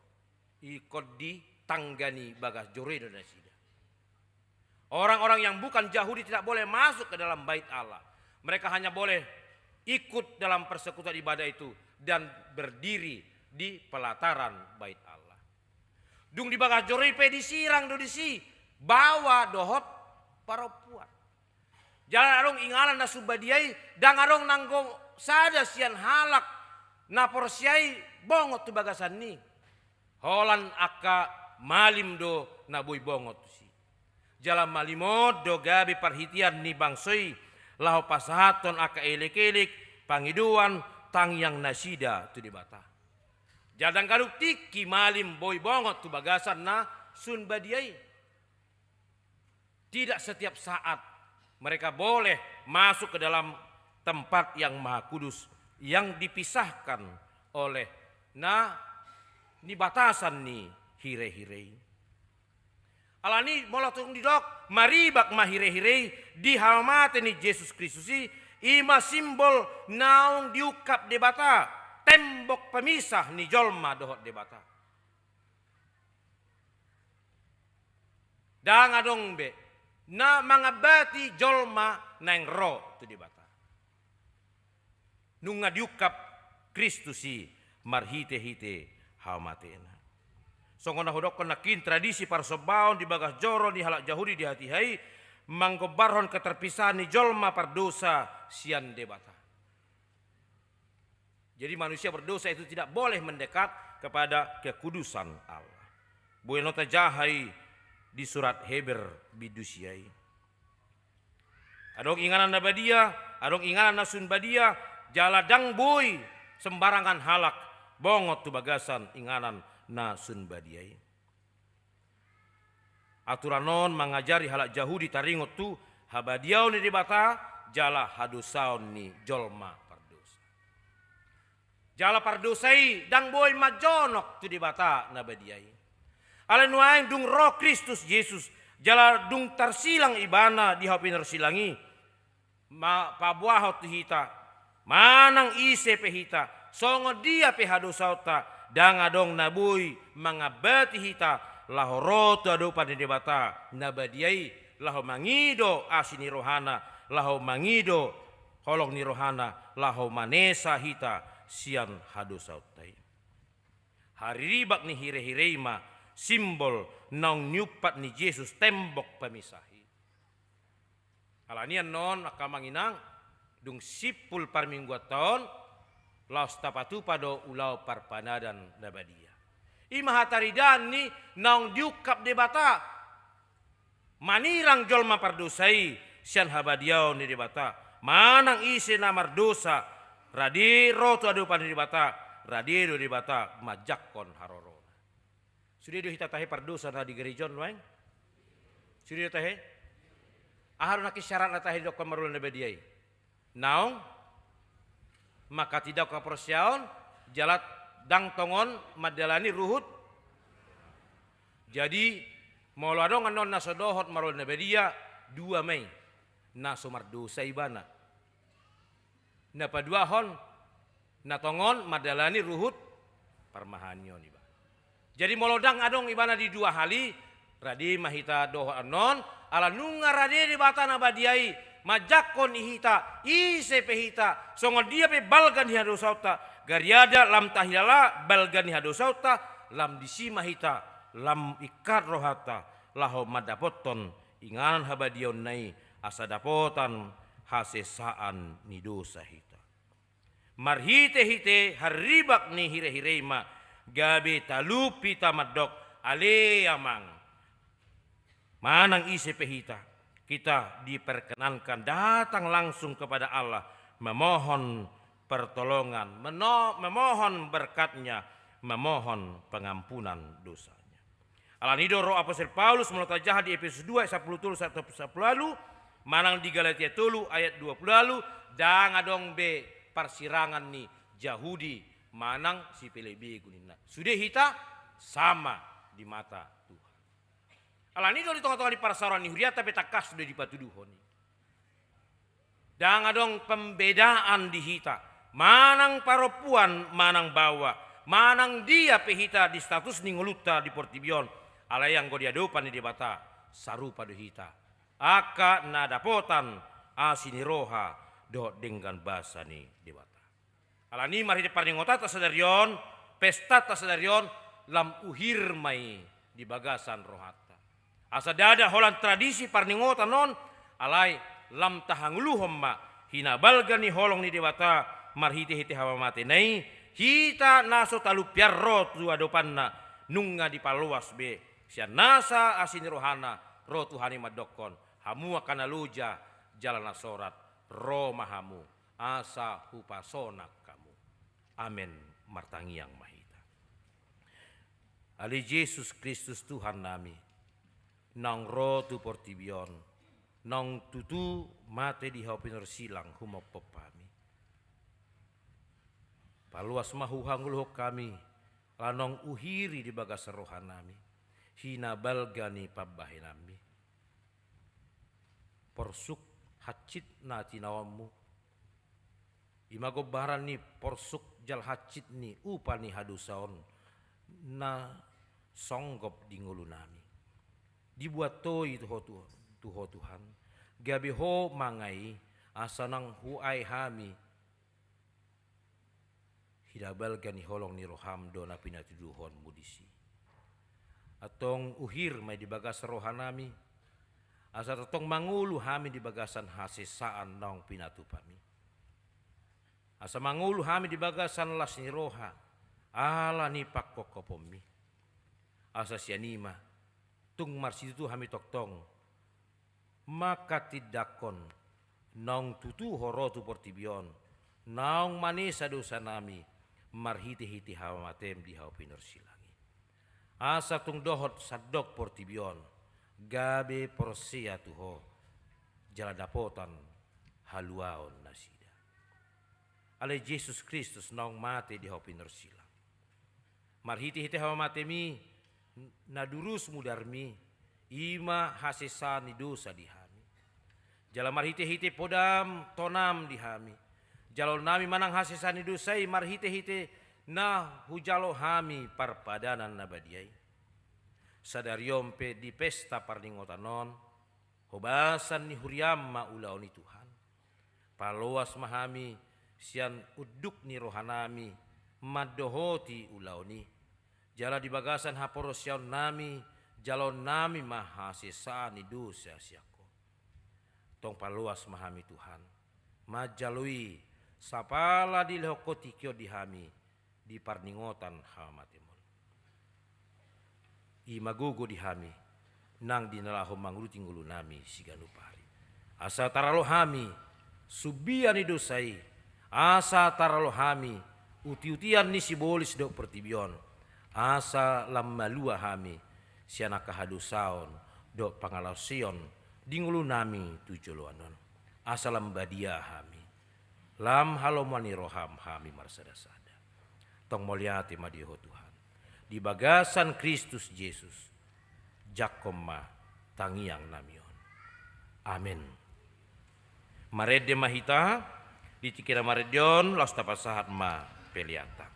Ingkon di tangga ni bagas joro i do nasida. Orang-orang yang bukan Jahudi tidak boleh masuk ke dalam Bait Allah. Mereka hanya boleh ikut dalam persekutuan ibadah itu dan berdiri di pelataran Bait Allah. Dung di bagas joro i pe disirang do disi baoa dohot parompuan. Jala adong inganan na sun badia i, ndang adong nanggo sada sian halak na porsea i bongot tu bagasan i. Holan angka malim do na boi bongot tusi. Jala malim on do gabe parhitean ni bangso i laho pasahathon angka elek-elek, pangidoan, tangiang nasida tu Debata. Jala ndang ganup tingki malim boi bongot tu bagasan na sun badia i. Tidak setiap saat mereka boleh masuk ke dalam tempat yang maha kudus, yang dipisahkan oleh na ni batasan ni hirehire i. Alani molo tung didok maribak ma hirehire i di hamate ni Jesus Kristus i, i ma simbol naung diungkap Debata, tembok pemisah ni jolma dohot Debata. Ndang adong be na mangambati jolma naeng ro tu Debata. Nunga diungkap Kristus i marhite-hite hamatena. Songon na hudokkon nangkin, tradisi parsombaon di bagas joro ni halak Jahudi di hatiha i manggombarhon keterpisahan ni jolma pardosa sian Debata. Jadi manusia berdosa itu tidak boleh mendekat kepada kekudusan Allah. Boi annon tajaha i di surat Heber bindu sia i. Adong inganan na badia, adong inganan na sun badia, jala ndang boi sembarangan halak bongot tu bagasan inganan na sun badia i. Aturan on mangajari halak Jahudi taringot tu habadiaon ni Debata jala hadosaon ni jolma pardosa. Jala pardosa i ndang boi manjonok tu Debata na badia i. Alai nuaeng dung ro Kristus Jesus, jala dung tarsilang Ibana di hau pinarsilang i, ma-, paboahon tu hita, manang ise pe hita, songon dia pe hadosaonta, ndang adong na boi mangambati hita laho ro tu adopan ni Debata na badia i, laho mangido asi ni rohana, laho mangido holong ni rohana, laho manesa hita sian hadosaonta i. Hariribak ni hirehire i ma simbol naung niumpat ni Jesus tembok pemisah i. Alani annon angka amang inang, dung simpul parmingguanta on, laos tapatupa do ulaon parpanadan na badia. I ma hataridaan ni naung diungkap Debata, manirang jolma pardosa i sian habadiaon ni Debata. Manang ise na mardosa, rade ro tu adopan ni Debata, rade do Debata manjangkon harorona. Sude do hita tahe pardosa na di gereja on nuaeng? Sude do tahe? Aha do nangkin syarat na tahe didokkon marulaon na badia i? Naung manghatindanghon haporseaon, jala ndang tongon mandalani ruhut. Jadi molo adong annon na so dohot marulaon na badia, dua ma i. Na so mardosa ibana. Na paduahon, na tongon mandalani ruhut parmahanion ibana. Jadi molo ndang adong ibana di dua hal i, rade ma hita dohot annon, ala nunga rade Debata na badia i, Manjangkon i hita, ise pe hita, songon dia pe balga ni hadosaonta, gariada lam tahilala balga ni hadosaonta, lam disi ma hita, lam ingkar rohanta, laho mandapothon inganan habadiaonna i, asa dapotan hasesaan ni dosa hita. Marhite-hite haribak ni hire-hire i ma, gabe talup hita mandok, ale Amang. Manang ise pe hita, kita diperkenankan datang langsung kepada Allah, memohon pertolongan, meno-, memohon berkat-Nya, memohon pengampunan dosa-Nya. Alani do ro Apostel Paulus molo tajaha di Epesus dua ayat sampulu tolu sahat sampulu ualu, manang di Galatia tolu ayat dua pulu ualu, ndang adong be parsirangan ni Jahudi manang sipelebegu ninna. Sude hita sama di mata Tuhan. Alani do di tonga-tonga ni parsaoran ni hurianta pe tangkas do dipatuduhon i. Ndang adong pembedaan di hita, manang parompuan, manang baoa, manang dia pe hita di status ni ngolunta di portibi on, alai anggo di adopan ni Debata, sarupa do hita. Angka na dapotan asi ni roha dohot denggan basa ni Debata. Alani marhite parningotanta sadari on, pestanta sadari on, lam uhir ma i di bagasan rohanta. Asa ndada holan tradisi parningotan on, alai lam tahangoluhon ma hinabalga ni holong ni Debata marhite-hite hamamatena i, hita na so talup hian ro tu adopanna, nunga dipaloas be sian nasa asi ni rohana ro tu hami mandokkon, hamu angka na loja jala na sorat, ro ma hamu asa hupasonang hamu. Amen. Martangiang ma hita. Ale Jesus Kristus Tuhannami, naung ro tu portibi on, naung tutu mate di hau pinorsilang humophop hami. Paloas ma huhangoluhon hami, ala naung uhiri di bagasan rohanami hinabalga ni pambahenanmi. Porsuk hansit na tinaonmu, i ma gombaran ni porsuk jala hansit ni upa ni hadosaon na songgop di ngolunami. Dibuat Ho i tu Ho, tu, tu Ho Tuhan, gabe Ho mangae i, asa naung huae hami hinabalga ni holong ni roham do na pinatuduhonmu disi. Antong uhir ma i di bagasan rohanami, asa tongtong mangolu hami di bagasan hasesaan naung pinatupami. Asa mangolu hami di bagasan las ni roha, ala ni pangkophoponmi. Asa sian i ma, tung marsitutu hami tongtong manghatindanghon, naung tutu Ho ro tu portibi on, naung manesa dosanami, marhite-hite hamatem di hau pinorsilang i. Asa tung dohot sandok portibi on, gabe porsea tu Ho, jala dapotan haluaon nasida. Ale Jesus Kristus naung mate di hau pinorsilang. Marhite-hite hamamatemi, na durus mudarmi, i ma hasesaan ni dosa di hami. Jala marhite-hite podam tonam di hami. Jaloonnami manang hasesaan ni dosa i marhite-hite na hujalo hami parpadanan na badia i. Sadari on pe di pesta parningotan on, hobasan ni huriam ma ulaon i Tuhan. Paloas ma hami sian unduk ni rohanami mandohoti ulaon i. Jala di bagasan haporseaonnami, jaloonnami ma hasesaan ni dosa sian Ho. Tong paloas ma hami Tuhan, manjalo i sapala dilehon Ho tingki on di hami, di parningotan hamamatem on. I ma gogo di hami, nang di na laho manguduti ngolunami siganup ari. Asa taralo hami sumbia ni dosa i, asa taralo hami uti-utian ni sibolis dohot portibi on, asa lam malua hami sian angka hadosaon dohot pangalaosion di ngolunami tu joloan on. Asa lam badia hami, lam halomoan ni roham hami marsada-sada. Tong mauliate ma di Ho Tuhan. Di bagasan Kristus Jesus, jangkon ma tangiangnami on. Amen. Marende ma hita, di tingki na marende on, laos tapasahat ma peleanta.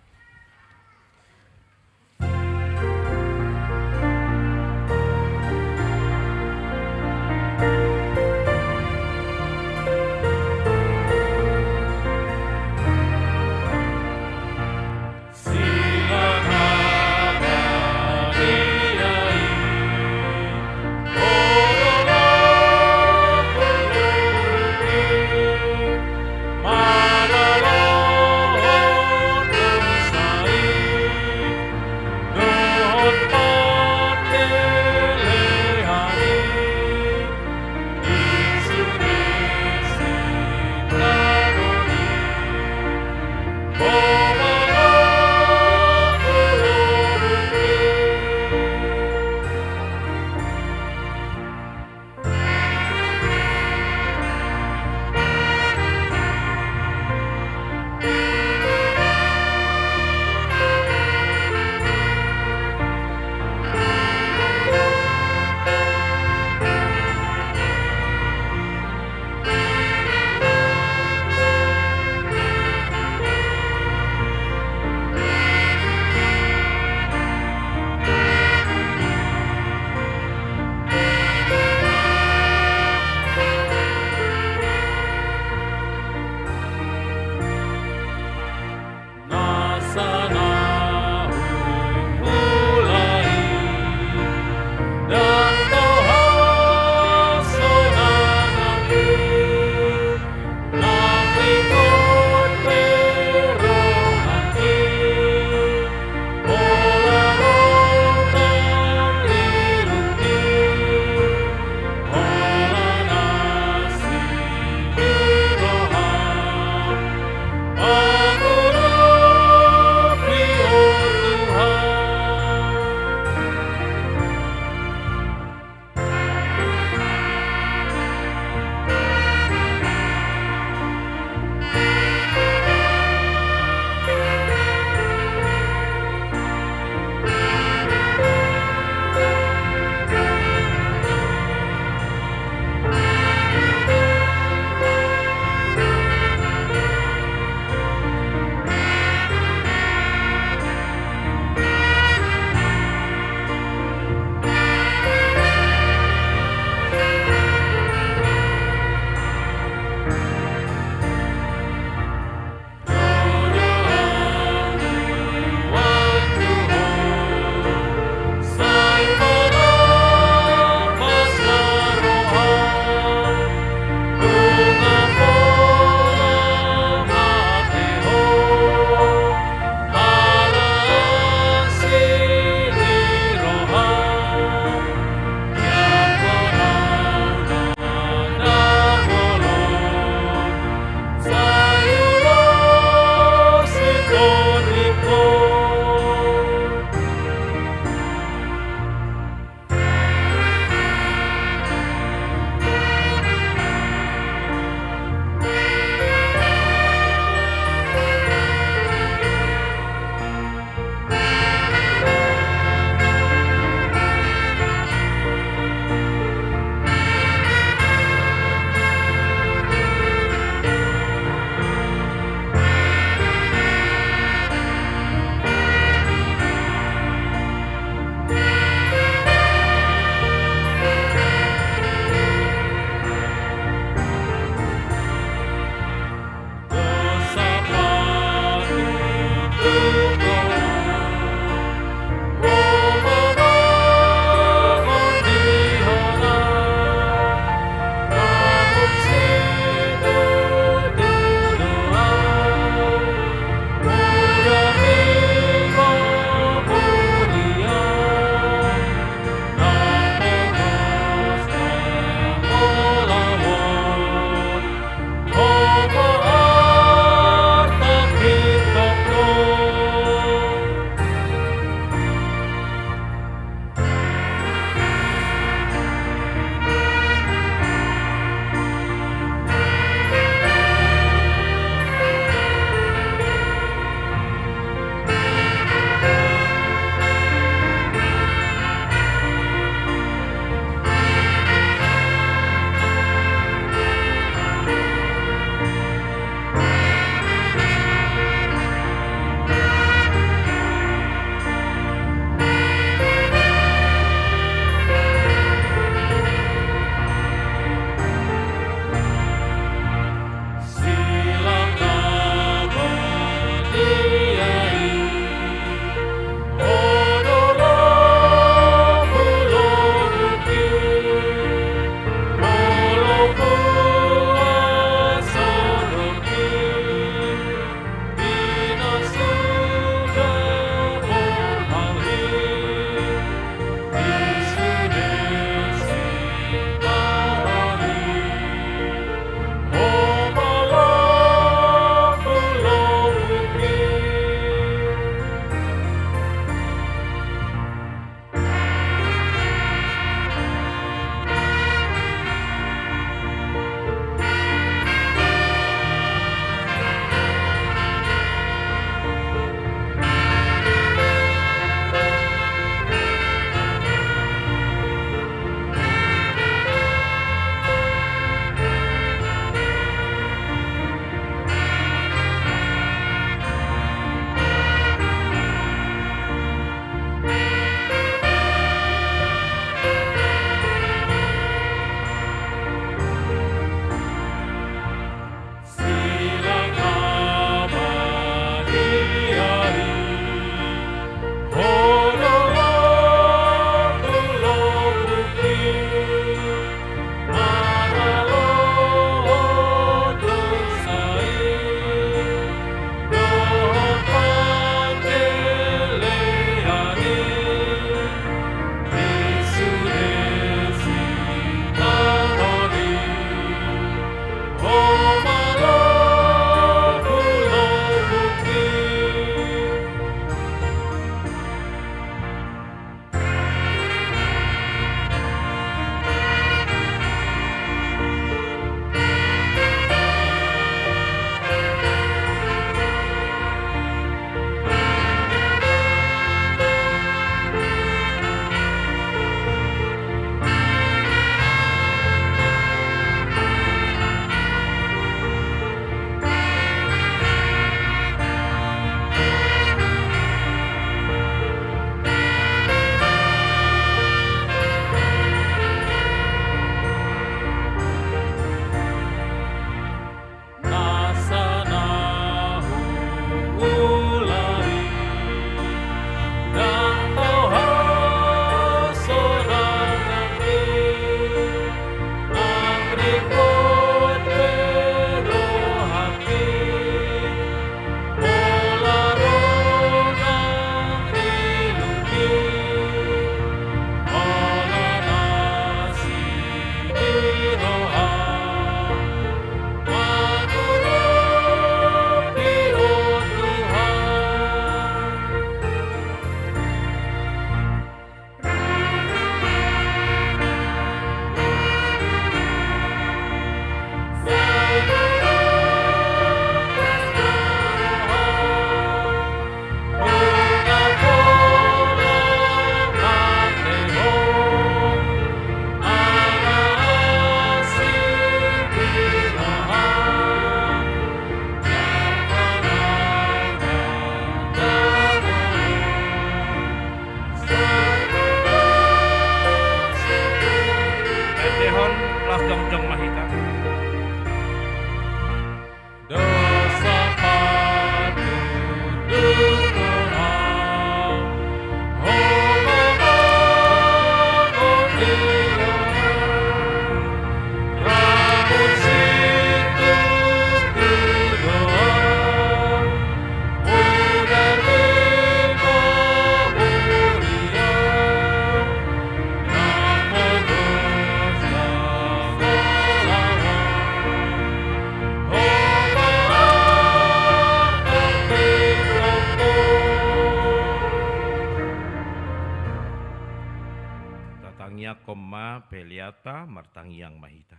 Tangiangkon ma peleanta, martangiang ma hita.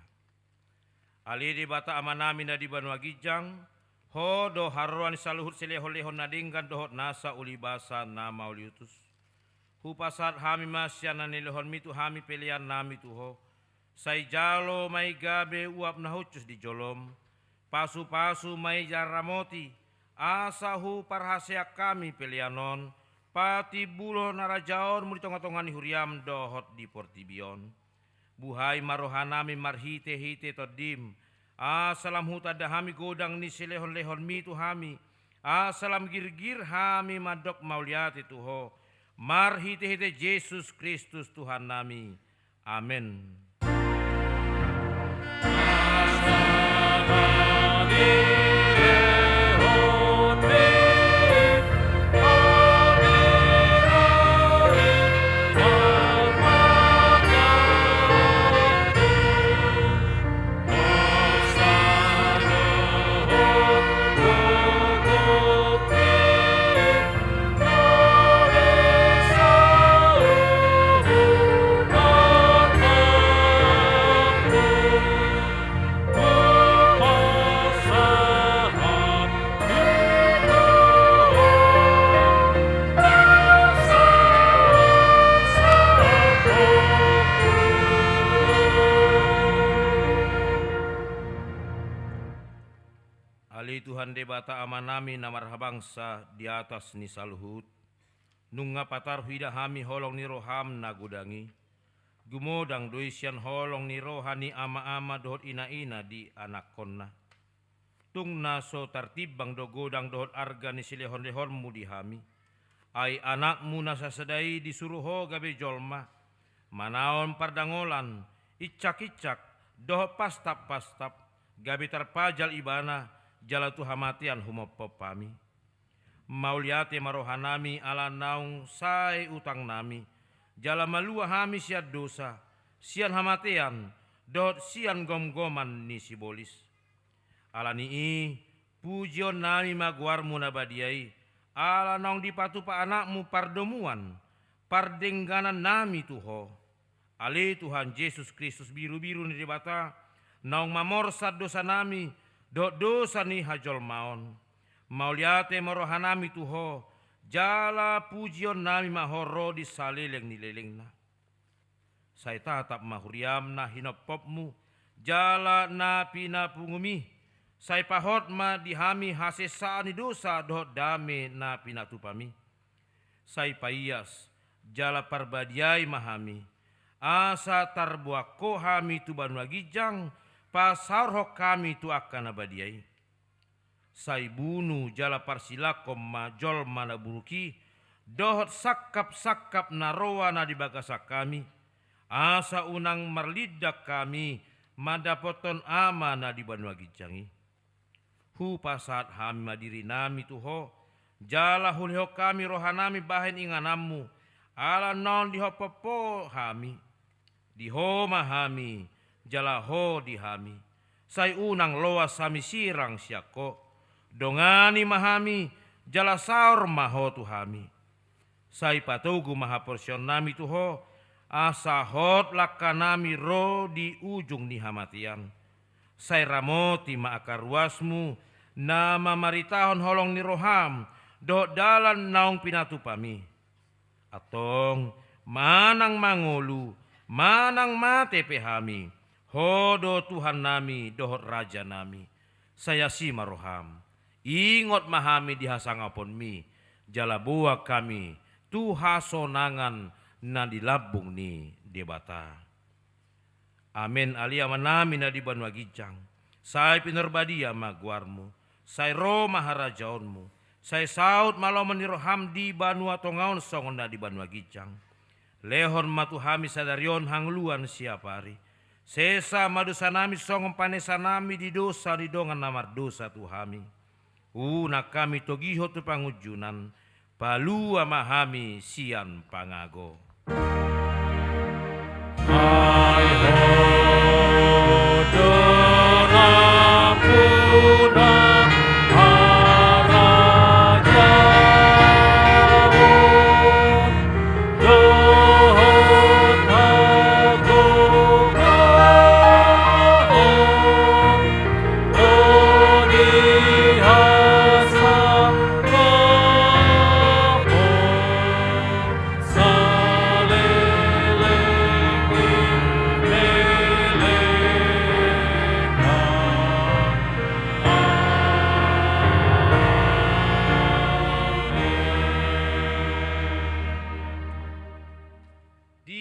Ale Debata Amanami na di banua ginjang, Ho do haroroan ni saluhut silehonlehon na denggan dohot nasa ulibasa na mauliutus. Hupasahat hami ma sian na nilehonmi tu hami peleannami tu Ho. Sai jalo ma i gabe uap na hushus di jolom. Pasupasu ma i jala ramoti, asa huparhaseang hami pelean on patimbulhon harajaonmu di tongatonga ni huriam dohot di portibi on. Buhai ma rohanami marhitehite Tondim, asa lam hutanda hami godang ni silehonlehonmi tu hami, asa lam girgir hami mandok mauliate tu Ho, marhitehite Jesus Kristus Tuhannami. Amen. Ale Tuhan Debata Amanami na marhabangsa di atas ni saluhut, nunga patar huida hami holong ni roham na godang i. Gumodang do i sian holong ni roha ni amaama dohot inaina di anakkonna. Tung na so tartimbang do godang dohot arga ni silehonlehonmu di hami. Ai anakmu na sasada i disuru Ho gabe jolma, manaon pardangolan, insakinsak, dohot pastappastap, gabe tarpajal ibana, jala tu hamatean humophop hami. Mauliate ma rohanami ala naung sae utangnami, jala malua hami sian dosa, sian hamatean, dohot sian gomgoman ni sibolis. Ala ni i, pujionnami ma goarmu na badia i, ala naung dipatupa anakmu pardomuan, pardengganannami tu Ho. Ale Tuhan Jesus Kristus, birubiru ni Debata, naung mamorsan dosanami, dohot dosa ni hajolmaon. Mauliate ma rohanami tu Ho, jala pujionnami ma Ho ro di saleleng ni lelengna. Sai tatap ma huriam na hinomphopmu, jala na pinapungumi, sai pahot ma di hami hasesaan ni dosa dohot dame na pinatupami. Sai paias, jala parbadiai ma hami, asa tarboan Ho hami tu banua ginjang, pasaorhon hami tu angka na badia i. Sai bunu jala parsilangkon ma jolma na buruk i, dohot sangkapsangkap na roa na di bagasan hami, asa unang marlindang hami mandapothon Ama na di banua ginjang i. Hupasahat hami ma dirinami tu Ho, jala hulehon hami rohanami bahen ingananmu, ala naung dihophop Ho hami. Di Ho ma hami, jala Ho di hami. Sai unang loas hami sirang sian Ho. Dongani ma hami, jala saor ma Ho tu hami. Sai patogu ma haporseaonnami tu Ho, asa hot langkanami ro di ujung ni hamatean. Sai ramoti ma angka ruasmu, na mamaritahon holong ni roham, dohot dalan naung pinatupami. Antong, manang mangolu, manang mate pe hami, Ho do Tuhannami dohot Rajanami. Sai asi ma roham. Ingot ma hami di hasangaponmi, jala boan hami tu hasonangan na di lambung ni Debata. Amen. Ale Amanami na di banua ginjang, sai pinarbadia ma goarmu, sai ro ma harajaonmu, sai saut ma lomo ni roham di banua tonga on songon na di banua ginjang. Lehon ma tu hami sadari on hangoluan siapari. Sesa ma dosanami songon panesanami di dosa ni dongan na mardosa tu hami. Unang hami togihon tu pangunjunan, palua ma hami sian pangago. Ai Ho do rambu na harajaon dohot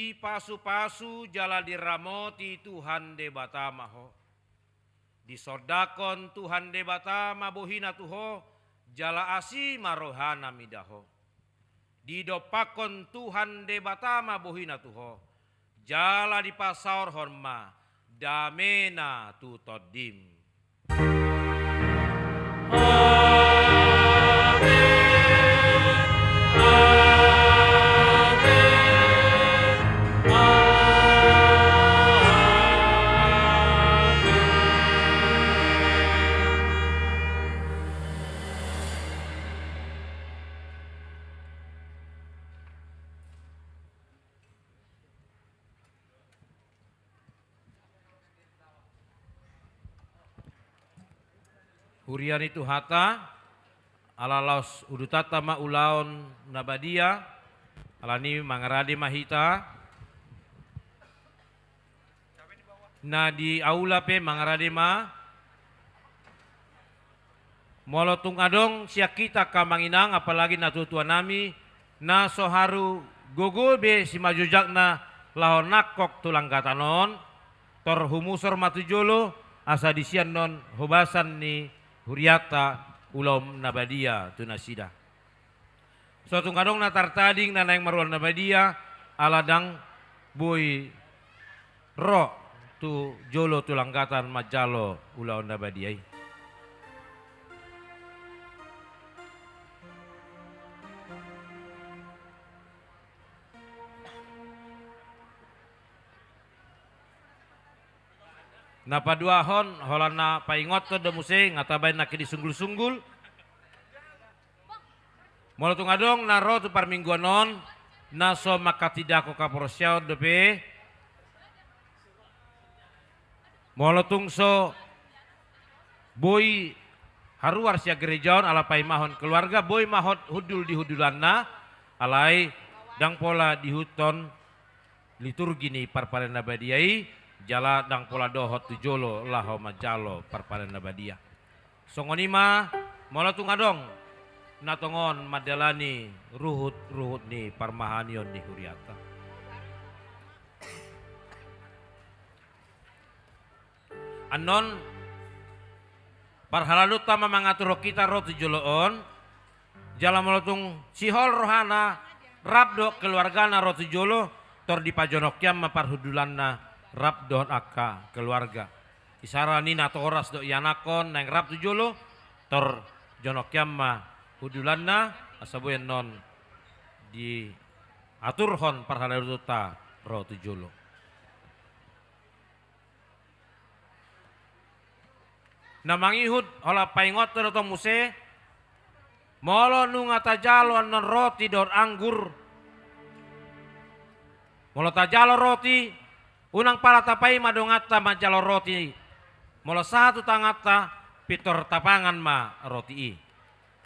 Dipasupasu jala diramoti Tuhan Debata ma ho. Disondangkon Tuhan Debata ma bohina tu ho, jala asi ma rohana mida ho. Didompakkon Tuhan Debata ma bohina tu ho, jala dipasaorhon ma damena tu tondim. Huria ni Tuhanta, ala laos udutanta ma ulaon na badia, alani mangarade ma hita, na di aula pe mangarade ma. Molo tung adong sian hita angka amang inang, apalagi natuatuanami, na so haru gogo be simanjojakna laho nangkok tu langgatan on, tor humusor ma tu jolo, asa disi annon hobasan ni hurianta ulaon na badia tu nasida. So tung adong na tartading na naeng marulaon na badia, ala ndang boi ro tu jolo tu langgatan manjalo ulaon na badia i. Na paduahon, holan na paingothon do muse, nga tabaen nangkin disunggulsunggul. Molo tung adong na ro tu parmingguan on, na so manghatindanghon haporseaon dope. Molo tung so boi haruar sian gereja on ala paimahon keluarga, boi ma hot hundul di hundulanna, alai ndang pola diihuthon liturgi ni parpadanan na badia i, jala ndang pola dohot tu jolo laho manjalo parpadanan na badia. Songon i ma, molo tung adong na tongon mandalani ruhutruhut ni parmahanion ni hurianta. Annon, parhaladonta ma mangaturhon hita ro tu jolo on, jala molo tung sihol rohana rap dohot keluargana ro tu jolo, tor dipajonok hian ma parhundulanna rap dohot angka keluarga. Isara ni natoras dohot ianakhon naeng rap tu jolo, tor jonok hian ma hundulanna, asa boi annon diaturhon parhaladonta ro tu jolo. Na mangihut, holan paingothon do tong muse, molo nunga tajalo annon roti dohot anggur, molo tajalo roti, unang pala tapaima donganta manjalo roti, molo sahat tu tanganta, pintor tapangan ma roti i.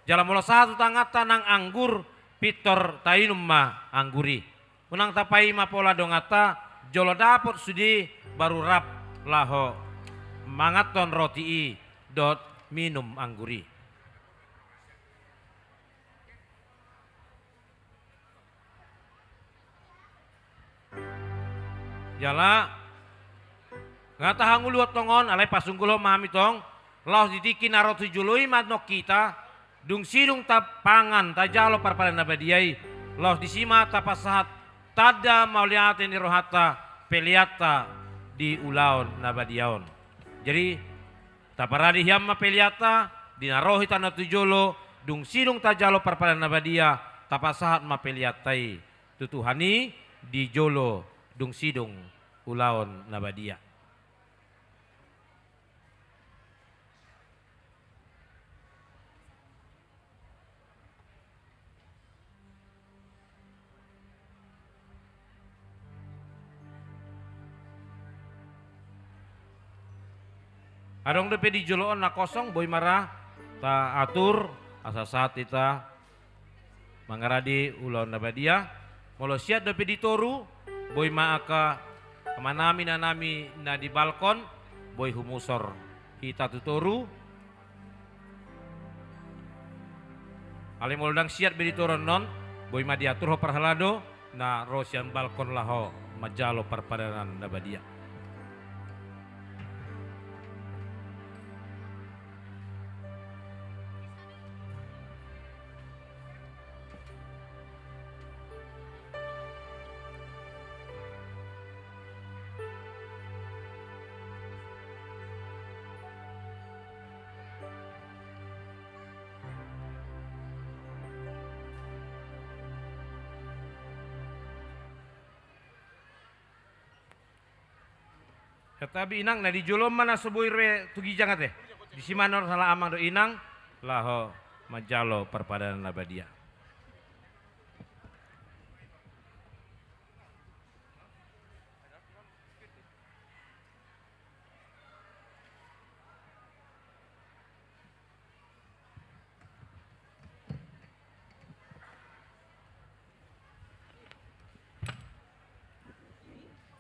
Jala molo sahat tu tanganta nang anggur, pintor tainum ma anggur i. Unang tapaima pola donganta, jolo dapot sude baru rap laho manganhon roti i dohot minum anggur i. Jala nga tahangoluhon tongon, alai pasunggulhon ma hami tong, laos di tingki na ro tu jolo i ma annon hita, dung sidung tapangan tajalo parpadanan na badia i, laos disi ma tapasahat tanda mauliate ni rohanta, peleanta di ulaon na badia on. Jadi, taparade hian ma peleanta, di na ro hita annon tu jolo, dung sidung tajalo parpadanan na badia, tapasahat ma peleanta i tu Tuhan i di jolo dung sidung ulaon na badia. Adong dope di jolo on na kosong, boi ma ra taatur, asa sahat hita mangarade ulaon na badia. Molo siat dope di toru, boi ma angka amanami, inanami na di balkon, boi humusor hita tu toru. Alai molo ndang siat be di toru annon, boi ma diaturhon parhalado, na ro sian balkon laho manjalo parpadanan na badia. Tabi inang, na di jolo ma na so boi ro tu ginjang ate. Disi ma na ro sala amang dohot inang, laho manjalo parpadanan na badia.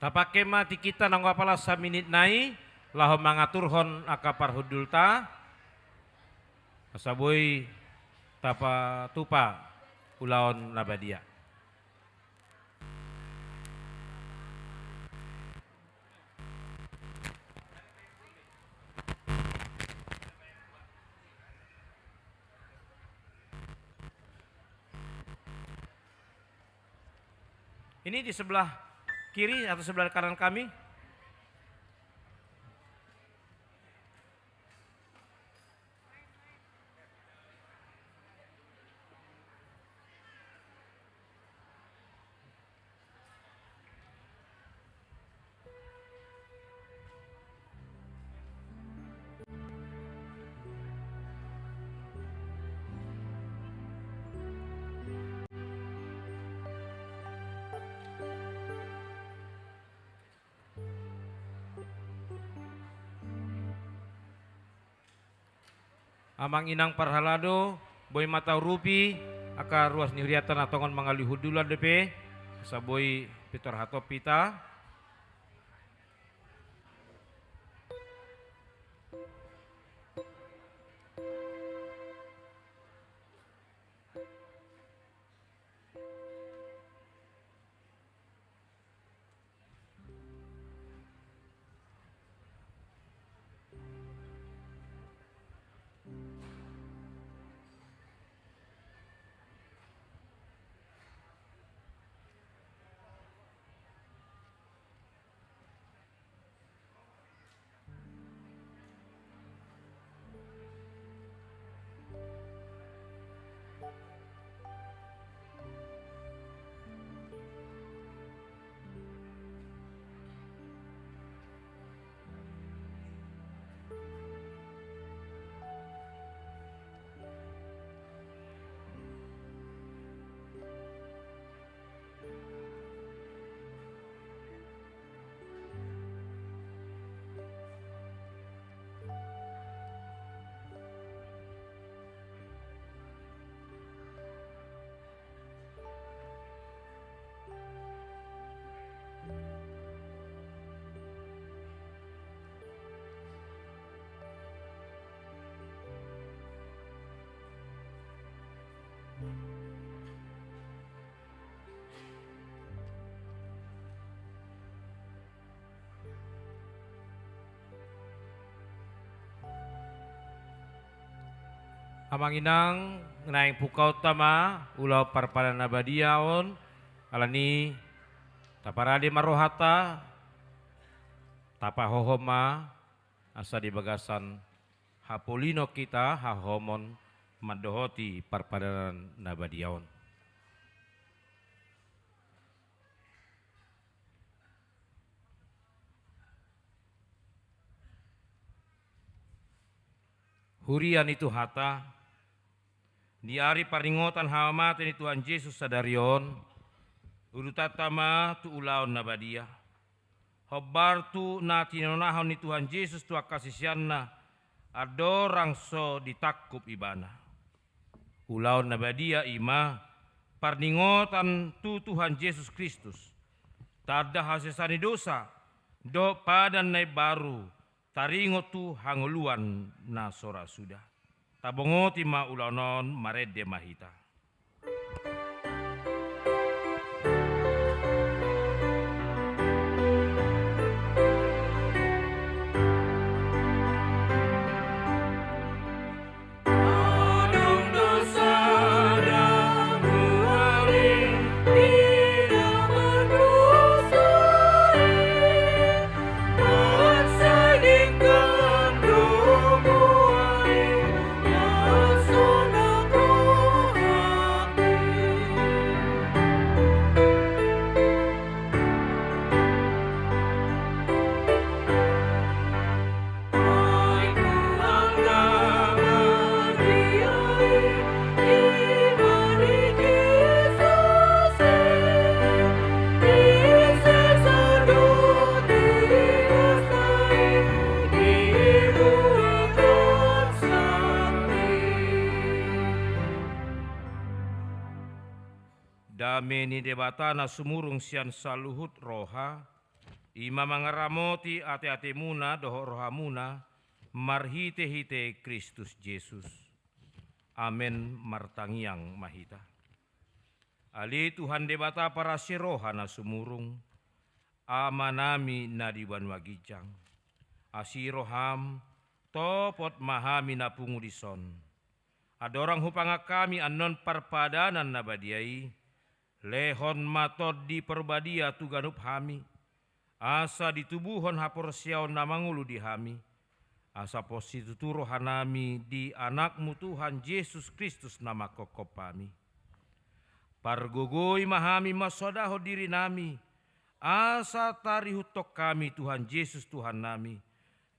Tapangke ma tingkinta nanggo apala saminit nai, laho mangaturhon angka parhundulta, asa boi tapatupa ulaon na badia. Ini di sebelah kiri atau sebelah kanan kami. Amang inang parhalado, boi ma taurupi angka ruas ni hurianta na tongon mangalului hundulan dope, asa boi pintor hatop hita. Amang inang, naeng pungkaonta ma ulaon parpadanan na badia on, alani taparade ma rohanta, tapahohom ma, asa di bagasan hapolinon hita hahohomon mandohoti parpadanan na badia on. Huria ni Tuhanta, di ari parningotan hamamate ni Tuhan Jesus sadari on, udutanta ma tu ulaon na badia. Hombar tu na tinonahon ni Tuhan Jesus tu angka siseanna, andorang so ditangkup Ibana. Ulaon na badia i ma parningotan tu Tuhan Jesus Kristus, tanda hasesaan ni dosa, dohot padan na imbaru, taringot tu hangoluan na so ra suda. Tabongoti ma ulaon on, marende ma hita. Dame ni Debata na sumurung sian saluhut roha, i ma mangaramoti ateatemuna dohot rohamuna, marhitehite Kristus Jesus. Amen. Martangiang ma hita. Ale Tuhan Debata parasi roha na sumurung, Amanami na di banua ginjang, asi roham, topot ma hami na pungu dison. Andorang hupangan hami annon parpadanan na badia i, lehon ma Tondi Parbadia tu ganup hami, asa ditubuhon haporseaon na mangolu di hami, asa pos situtu rohanami di Anakmu Tuhan Jesus Kristus na manghophop hami. Pargogoi ma hami mansoadahon dirinami, asa tarihuthon hami Tuhan Jesus Tuhannami,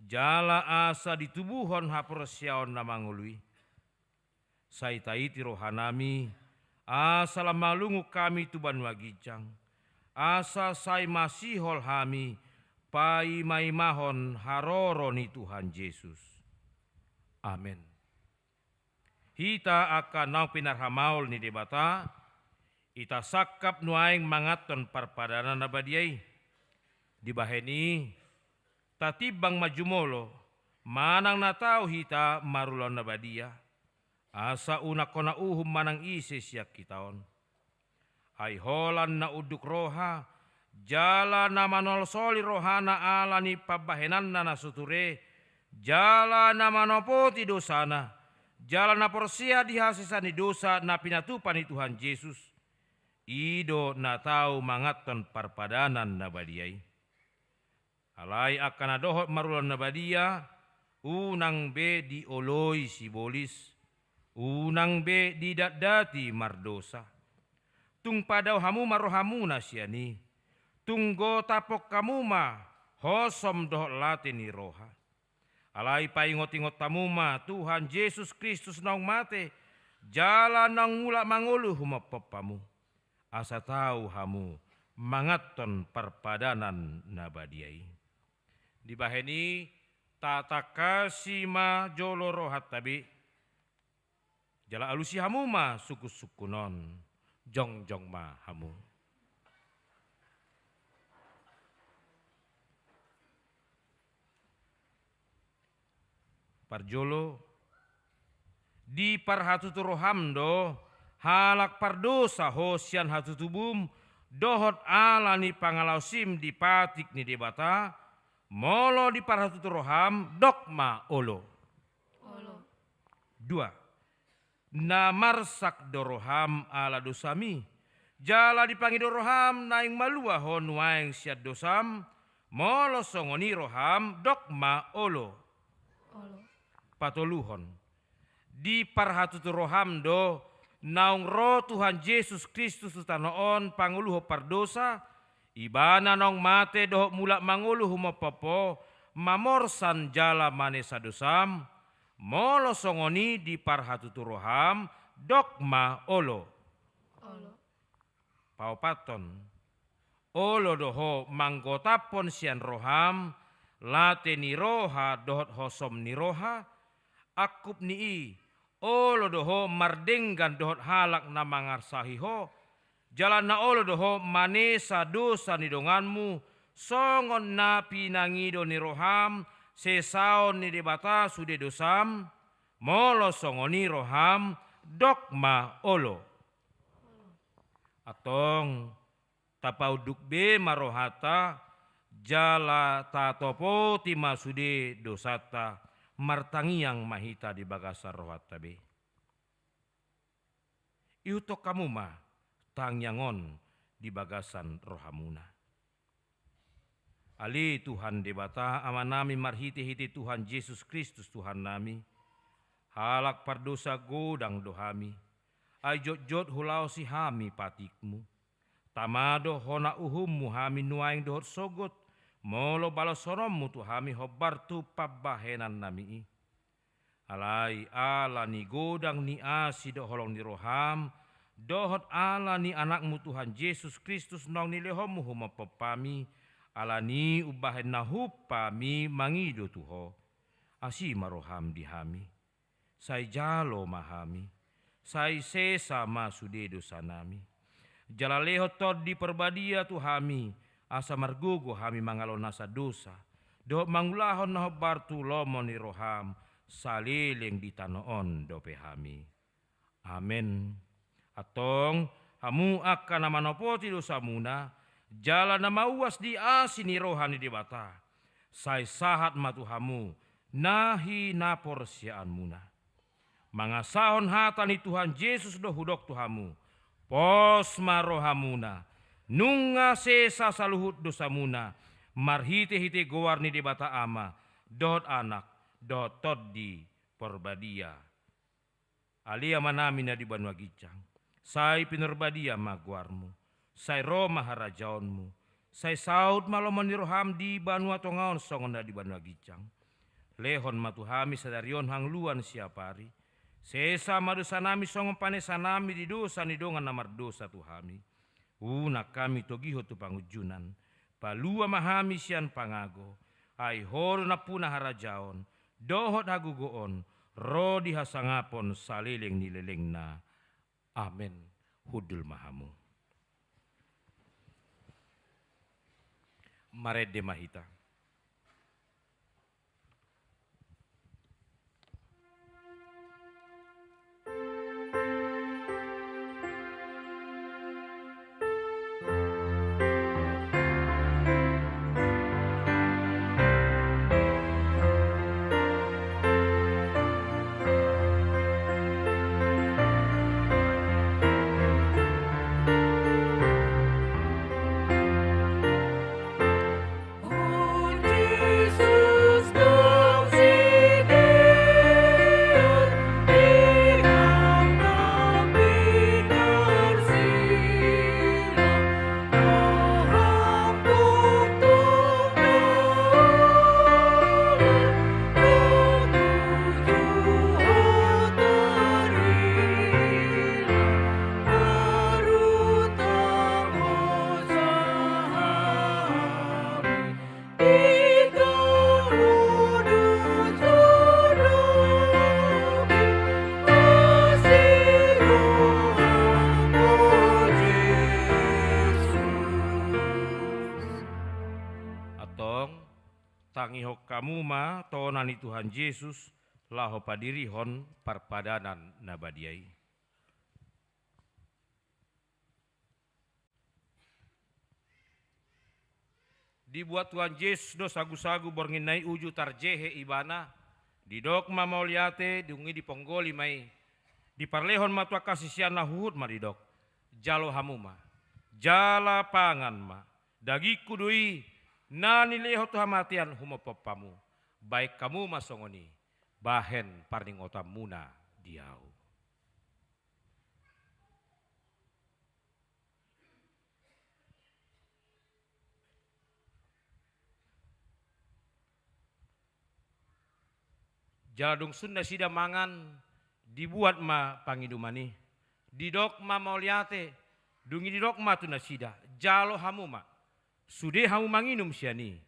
jala asa ditubuhon haporseaon na mangolu i. Sai taiti rohanami, asa lam malungun hami tu banua ginjang, asa sai masihol hami paimaimahon haroro ni Tuhan Jesus. Amen. Hita angka naung pinarhamaol ni Debata, hita sangkap nuaeng manganhon parpadanan na badia i. Dibahen i, tatimbang ma jumolo, manang na tau hita marulaon na badia, asa unang hona uhum manang ise sian hita on. Ai holan na unduk roha, jala na manolasoli rohana ala ni pambahenanna na so ture, jala na manopoti dosana, jala na porsea di hasesaan ni dosa na pinatupa ni Tuhan Jesus, i do na tau manganhon parpadanan na badia i. Alai angka na dohot marulaon na badia, unang be dioloi sibolis, unang be didatdati mardosa. Tung padao hamu ma rohamuna sian i, tung gotaphon hamu ma hosom dohot late ni roha. Alai paingotingot hamu ma Tuhan Jesus Kristus naung mate, jala naung mulak mangolu humophop hamu, asa tau hamu manganhon parpadanan na badia i. Dibahen i, tatangkasi ma jolo rohanta be, jala alusi hamu ma sungkunsungkun on, jongjong ma hamu. Parjolo, diparhatutu roham do, halak pardosa ho sian hatutubum, dohot ala ni pangalaosim di patik ni Debata, molo diparhatutu roham, dok ma olo. Olo. Dua. Na marsak do roham ala dosami, jala dipangido roham naeng malua ho nuaeng sian dosam, molo songon i roham, dok ma olo. Olo. Patoluhon, diparhatutu roham do, naung ro Tuhan Jesus Kristus tu tano on pangoluhon pardosa, Ibana naung mate dohot mulak mangolu humophop ho, mamorsan jala manesa dosam, molo songon i diparhatutu roham, dok ma olo. Olo. Paopathon, olo do ho manggotaphon sian roham, late ni roha dohot hosom ni roha, angkup ni i, olo do ho mardenggan dohot halak na mangarsahi ho, jala na olo do ho manesa dosa ni donganmu, songon na pinangido ni roham, sesaon ni Debata sude dosam, molo songon i roham, dok ma olo. Antong, tapaunduk be ma rohanta, jala tatopoti ma sude dosanta, martangiang ma hita di bagasan rohanta be. Ihuthon hamu ma, tangiang on di bagasan rohamuna. Ale Tuhan Debata, Amanami, marhite-hite Tuhan Jesus Kristus Tuhannami, halak pardosa godang do hami, ai jotjot hulaosi hami patikmu. Tama do hona uhummu hami nuaeng dohot sogot, molo balosononmu tu hami hombar tu pambahenannami i. Alai ala ni godang ni asi dohot holong ni roham, dohot ala ni Anakmu Tuhan Jesus Kristus naung nilehonmu humophop hami, ala ni umbahen na hupa hami mangido tu Ho. Asi ma roham di hami. Sai jalo ma hami. Sai sesa ma sude dosanami. Jala lehon Tondi Parbadia tu hami, asa margogo hami mangalo nasa dosa, dohot mangulahon na hombar tu lomo ni roham, saleleng di tano on dope hami. Amen. Antong, hamu angka na manopoti dosamuna, jala na mauas di asi ni roha ni Debata, sai sahat ma tu hamu na hinaporseaonmuna. Mangasahon hata ni Tuhan Jesus do hudok tu hamu, pos ma rohamuna, nunga sesa saluhut dosamuna, marhite-hite goar ni Debata Ama, dohot Anak, dohot Tondi Parbadia. Ale Amanami na di banua ginjang, sai pinarbadia ma goarmu, sai ro ma harajaonmu, sai saut ma lomo ni roham di banua tonga on songon na di banua ginjang. Lehon ma tu hami sadari on hangoluan siapari, sesa ma dosanami songon panesanami di dosa ni dongan na mardosa tu hami. Unang hami togihon tu pangunjunan, palua ma hami sian pangago, ai Ho do nampuna harajaon, dohot hagogoon, ro di hasangapon saleleng ni lelengna. Amen. Hundul ma hamu. Marende ma hita. Antong, tangihon hamu ma tona ni Tuhan Jesus, laho padirihon parpadanan na badia i. Dibuat Tuhan Jesus do sagusagu borngin na i uju tarjehe ibana, didok ma mauliate, dung i diponggoli ma i, diparlehon ma tu angka siseanna huhut ma didok, jalo hamu ma, jala pangan ma, dagingku do i, na nilehon tu hamatean humophop hamu, bahen hamu ma songon i, bahen parningotanmuna di ahu. Jala dung sun nasida mangan, dibuat ma panginuman i. Didok ma mauliate, dung i didok ma tu nasida, jalo hamu ma. Sude hamu manginum sian i.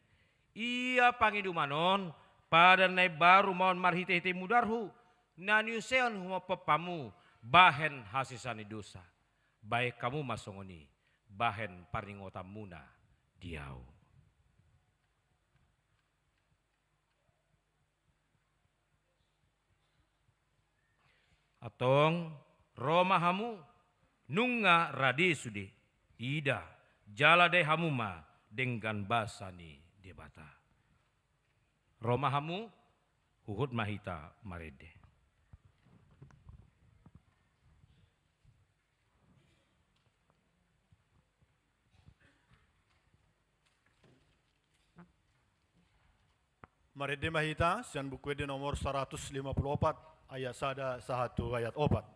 Ia panginuman on, padan na imbaru ma on marhite-hite mudarhu, na niuseon humophop hamu, bahen hasesaan ni dosa. Bahen hamu ma songon i, bahen parningotanmuna di ahu. Antong, ro ma hamu, nunga rade sude, ida, jala dae hamu ma denggan basa ni Debata. Ro ma hamu, huhut ma hita marende. Marende ma hita sian Buku Ende nomor saratus lima pulu opat, ayat sada sahat tu ayat opat.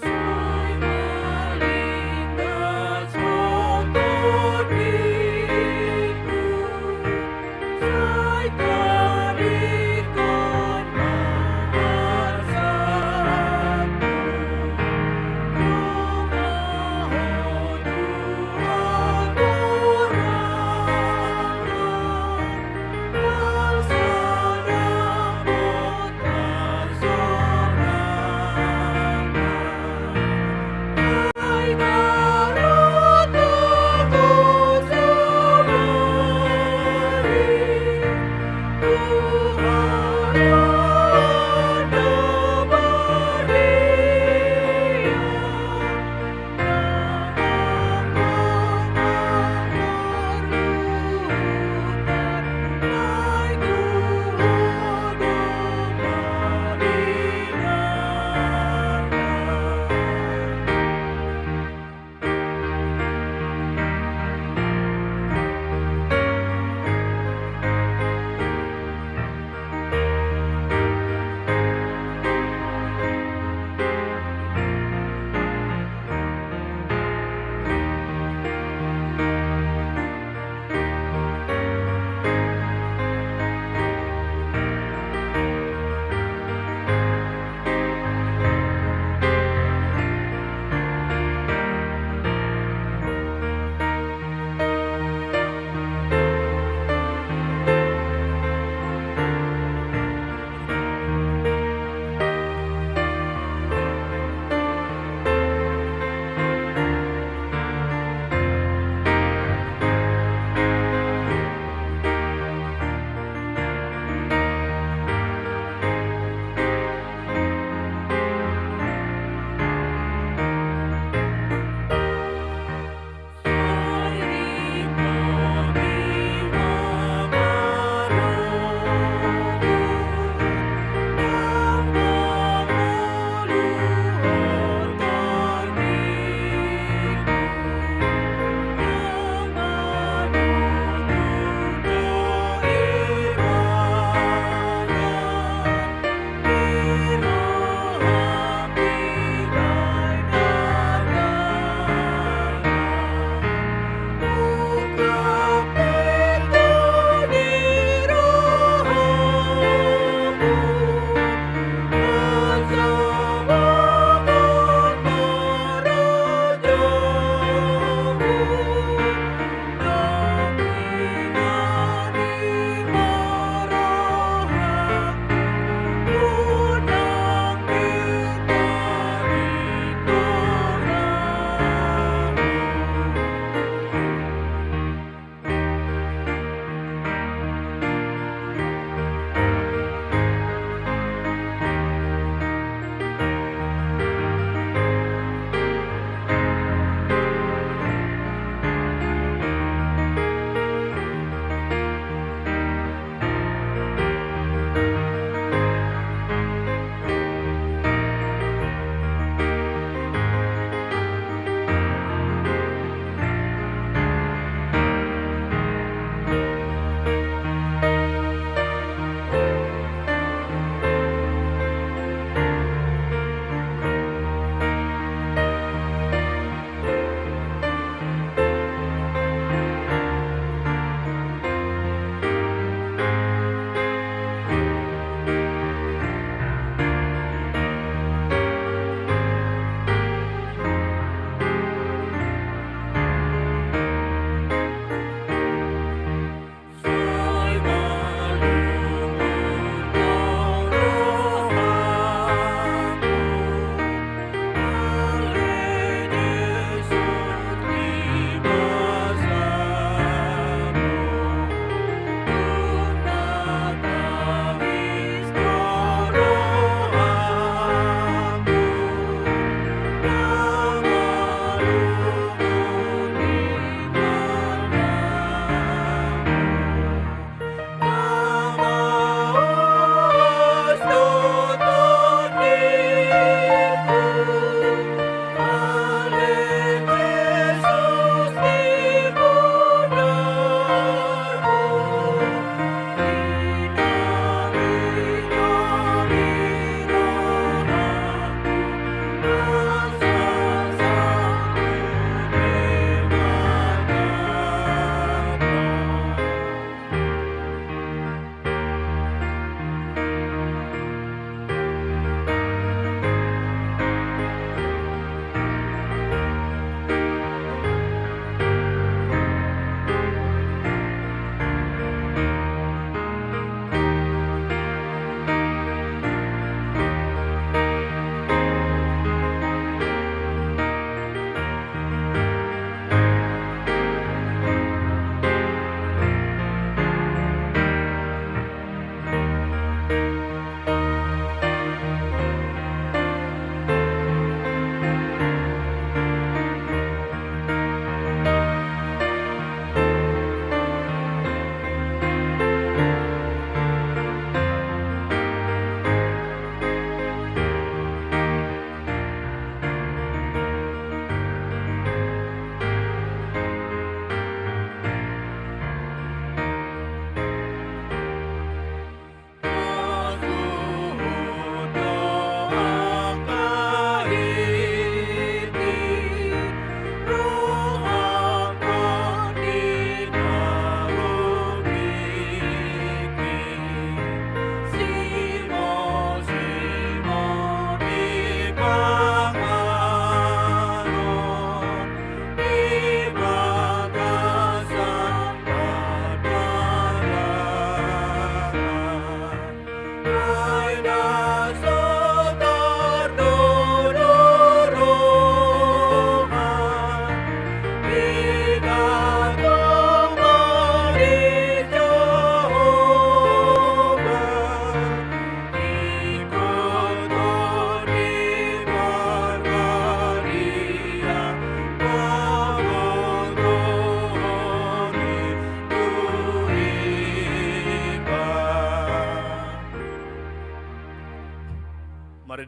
Sai malingas ma tondingku, sai taringot ma hasangapku.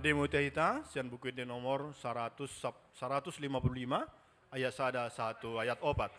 Dimuta hita sian Buku Ende nomor saratus sap-, saratus lima pulu lima, ayat sada sahat tu ayat opat.